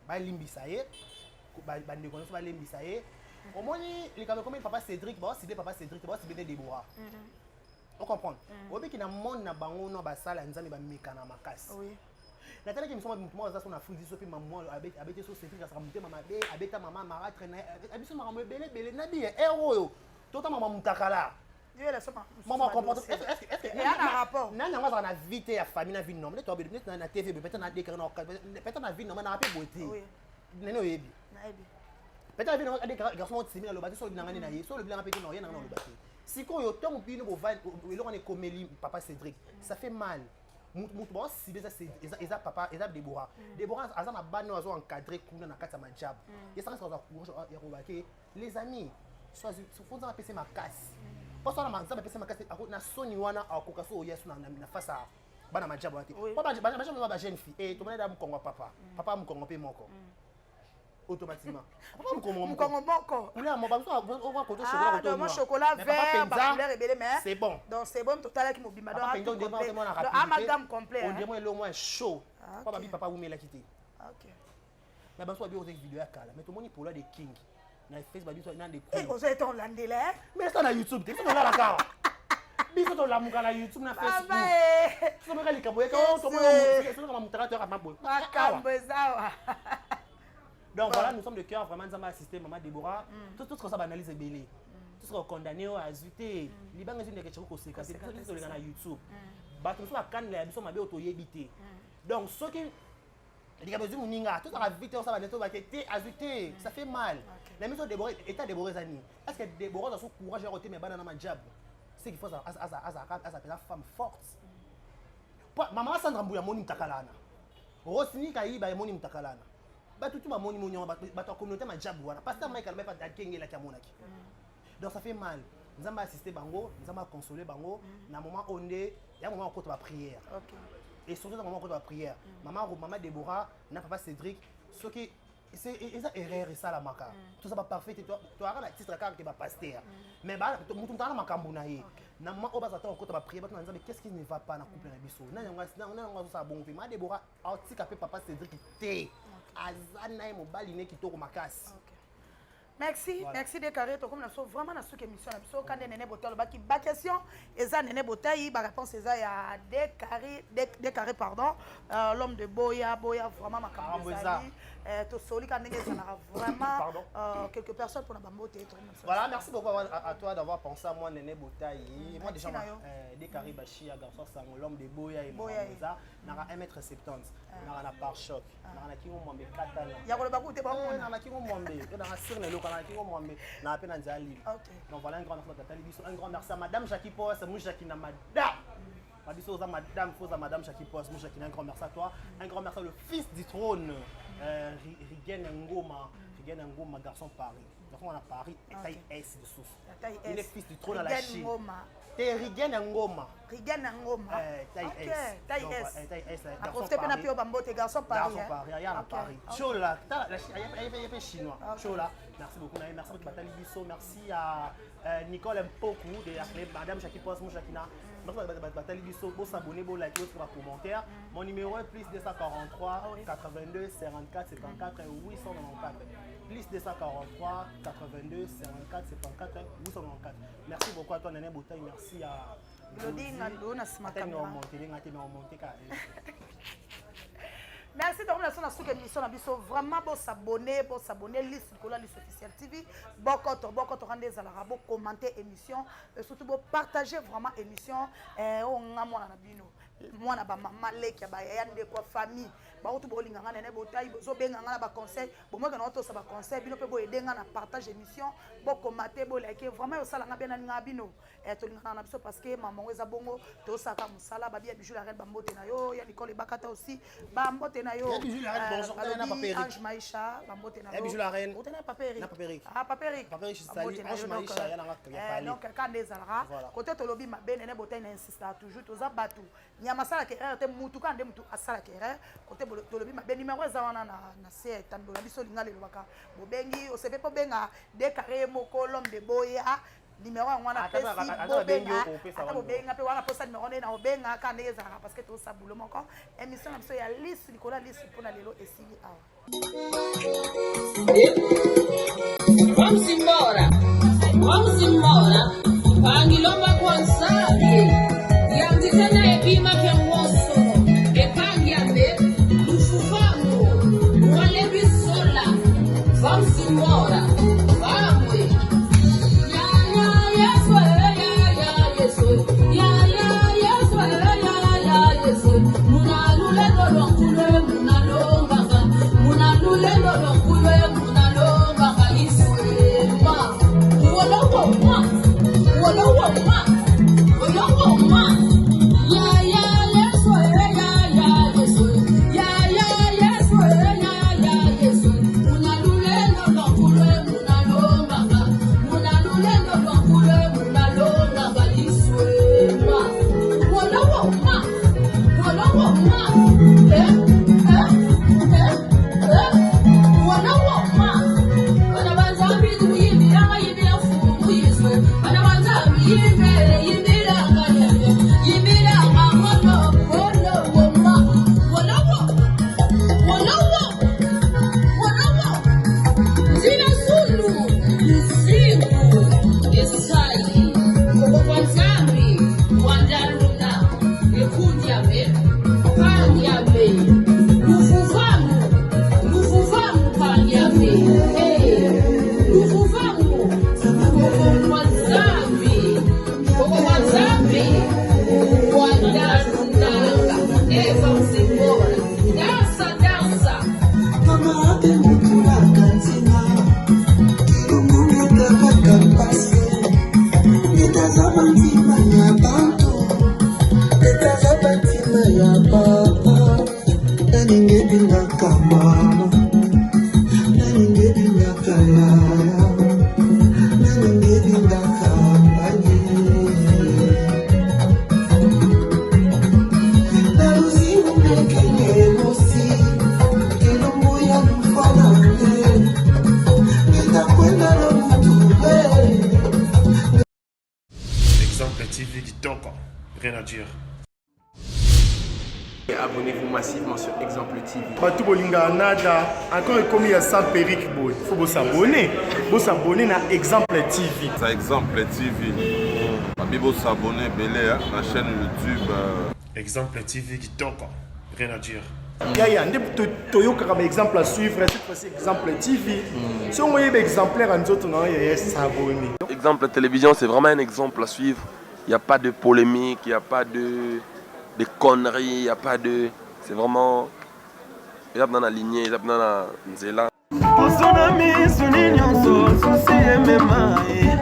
balimbisa ye, bandeko nyonso balembisa ye. Omoni likambo ekomi papa Cédric, baocible papa Cédric, baocible nde Débora, ocomprendre? Oyebiki na monde na bango no basala Nzambe bamekana makasi. Natalaki émission, motu moko aza so na Afrique biso mpe, mama abeti so Cédric asaka motema mabe, abeta mama maratre na biso, makambo ebele ebele na biye ere oyo totama mutakala. Mama comportement, nani yango azalaka na vie te ya famille, na vie normale neti neti na TV, peut-être na décret, peut-être na vie normale nanga mpe boye te. Nene oyebi, peut-être na vie normale garçon moko timide, aloba te. So olobi nanga nde na ye, so olobi nanga mpe te na oye nanga na oloba te. Sikoyo ntongo bino eloko wana ekomeli papa Cédric, ça fait mal. Mutu baosibe eza papa, eza Débora. Débora aza na bana oyo azo encadre kuna na kati ya majabu, esanga azwa courage ya koloba ke les amis, faut Nzambe apesi makasi, mposo wana Nzambe apesi makasi na soni wana, akoka so oya so na face ya bana majabu wana te, po majabu ba jeune fille tomoni da mokongo ya papa, papa mokongo mpe moko, automatiquement papa mokongo. Mokongo moko. Couleur moko, bamosusu koto chocolat, koto chocolat vert, bacouleur ebele, mais c'est bon. Donc c'est bon, totalaki mobimba, donc amalgame complet. On dirait eloko mwa chaud, po babi papa awumelaki te, mais baso babi ozaki video ya kala, mais tomoni polo de king na Facebook, babi na de Ozo ete olandela. Mais eza na YouTube te, biso tolalaka awa, biso tolamuka na YouTube, na Facebook, somoka likambo yeka tomonaka mutaka, toyaka maboye. Makambo ezawa. Donc voilà, nous sommes de cœur vraiment, Nzambe assisté maman Déborah. Tout tout ça, banalise ebele, tout ce qu'on condamné oyo azwi te libanga, ezwi ndeke tshoko koseka te. Biso toleka na YouTube, bato mosusu bakanela ya biso mabe oyo toyebi te. Donc soki likambo ezwi moninga, tozalaka vite osala nete obake te, azwi te, ça fait mal na miso. Déborah, état Déborah eza nini? Est ce que Déborah aza so courage ya kotema bana na majabu? Ce qu'il faut, aza mpenza femme forte. Mama Sandra Mbuya amoni mutakala wana, Rosini Kayiba emoni mutakala wana, bato tu bamoni moni yango, bato ya communauté majabu wana, pasteur Mike alobaki, akengelaki, amonaki. Donc ça fait mal. Nzambe assiste bango, Nzambe aconsole bango na moment oyo nde ya moment okota baprière, et surtout na moment okota baprière, mama Déborah na papa Cédric, soki Eza erreur esalamaka. Toza baparfait te, toyaka na titre kaka ke bapasteur, mais motu moto aza na makambo na ye. Na ma oyo baza ntango okota baprière, bato na Nzambe, qu'est-ce qui ne va pas na couple na biso? Nani yango azosala bongo? Mpe ma Debora atika mpe papa Cédrik te, aza na ye mobali ne kitoko makasi. Merci. Voilà. Merci Decarré. Tokomi na biso vraiment na suki émission na biso. Kande Nene Botai alobaki, baquestion eza Nene Botai, baréponse eza ya Decarré, Decarré, pardon, l'homme de Boya Boya. Vraiment makambo Makambo eza. ezali. Tosoli ka ndenge ezalaka vraiment. Pardon. Quelques personnes mpona bambote, tokomi na biso. Voilà, merci beaucoup à toi d'avoir pensé à moi, Néné Botaï. Moi, déjà, Merci, Nayo. Dekari Bachia, garçon Sango, l'homme de Boya et Boya. Mohamed, nara 1m70, nara na pare-choc, nara na kingo mwambe katana. Ya koloba ku te bamona. Nara na kingo mwambe, nara sirne loka na kingo mwambe, nara pe na nzali. Donc voilà, un grand merci à Tata Libiso, un grand merci à Madame Jackie Pos, mou Jackie na madame. Mabiso oza madame, faut madame Jackie Pos, mou Jackie, un grand merci à toi. Un grand merci à le fils du trône, Rigen Ngoma, Rigen Ngoma, garçon Paris. Garçon à Paris, taille S de source. La taille Il est S. fils du trône à la Rigen Chine. Ngoma. T'es Rigen Ngoma. Rigen Ngoma. Taille S. Taille Donc, S. taille S, garçon Aprofite mpe na Paris. mpe oyo bambote, garçon Paris. Garçon Hein. Paris, regarde à Paris. Chola, il y a chinois. Chola, merci beaucoup. Naïm. Merci beaucoup, Batali Bisso. Merci à Nicole Mpoku de la clé, Madame Jackie Post, mon Jacquina. Merci Batali Bisso. Bon s'abonner, bon liker, bon commentaire. Mon numéro est plus 243 82 54 74 894. Plus 243 82 54 74 894. Merci beaucoup à toi, Néné Boutaï. Merci à Glody Ngando na nsima Ata caméra. remonter, ngate remonter ka. Merci. Tokomi na biso na suka émission na biso. Vraiment bosabonner, bosabonner Lis Likolo ya Lis Officiel TV. Bokoto bokoto kanda ezalaka, bocommenter émission et surtout bopartager vraiment émission. Oyo nga mwana na bino, mwana bamama, leki ya bayaya, ndeko ya famille, bakutu bolinga nga Nene Botai, bozobenga nga na baconseil, bomoke na otosa baconseil bino mpe boyede nga na partage émission, bokomate, bolike. Vraiment osalanga bien, nalinga bino. Tolingana na biso parce que mamango eza bongo, tosalaka mosala. Babi ya Bijou la Reine, bambote na yo. Ya Nicole Ebakata aussi, bambote na yo. Ya Bijou la Reine, bonjour. Balobi Na Papa Eric. Ange Maïcha, bambote na Ya Bijou la Reine. Ote na Papa Eric. Na Papa Eric. Ah, Papa Eric. Papa Eric, je Bambote salue. na yo. Ange Donc, Maïcha, ya nanga ya Pali. donc kanda ezalaka Voilà. kote tolobi mabe, Nene Botai na insistaka toujours, toza bato, nyama asalaka erreur te, mutu kaka nde mutu asalaka erreur. Kote tolobi mabe, numéro eza wana na se ya etando na biso. Linga lelobaka, bobengi osepe mpo benga Decarré ye moko, l'homme de Boya. Numéro yango wana Ata pesi. ata babengi Bobenga. yo, okopesa Ata wana. bobenga mpe wana, posa numéro nde na obenga kaka ndenge ezalaka, parce que tosa bulo moko. Émission na biso ya Lisu Likolo ya Lisu mpona lelo esili awa. Vamos embora, vamos embora. Pangilomba kwanzaye. Yandikana ebima kengosolo. Epangyambe lufufango. Mwalebisola. Vamos embora. Vamos. Ya ya Yesu, ya ya Yesu. Ya ya Yesu, ya ya Yesu. Munalulelo lwankule munalonganga. Munalulelo lwankule munalonganga iswema. Wolowo ma. Wolowo ma. Kitoko, rien à dire. Abonnez-vous massivement sur Exemple TV. Bato bolingaka nada encore ekomi ya sans perruque boye faut bosabone bosabone na exemple tv Ça exemple TV. Babi bosabone ebele na chaîne YouTube. Exemple TV Kitoko, rien à dire. Yaya nde toyokaka ba exemple à suivre cette fois-ci exemple tv soki oyeba exemplaire ya nzoto na yo yaya s'abonne. Exemple télévision, c'est vraiment un exemple à suivre. Il n'y a pas de polémique, il n'y a pas de conneries, il n'y a pas de. C'est vraiment. Eza na lignée, eza na nzela. Poso na miso ni nyonso susi emema ye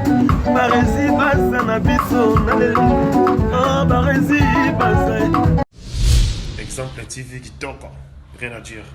baresi baza na biso na lelo ah, baresi baza. Exemple TV Kitoko, rien à dire.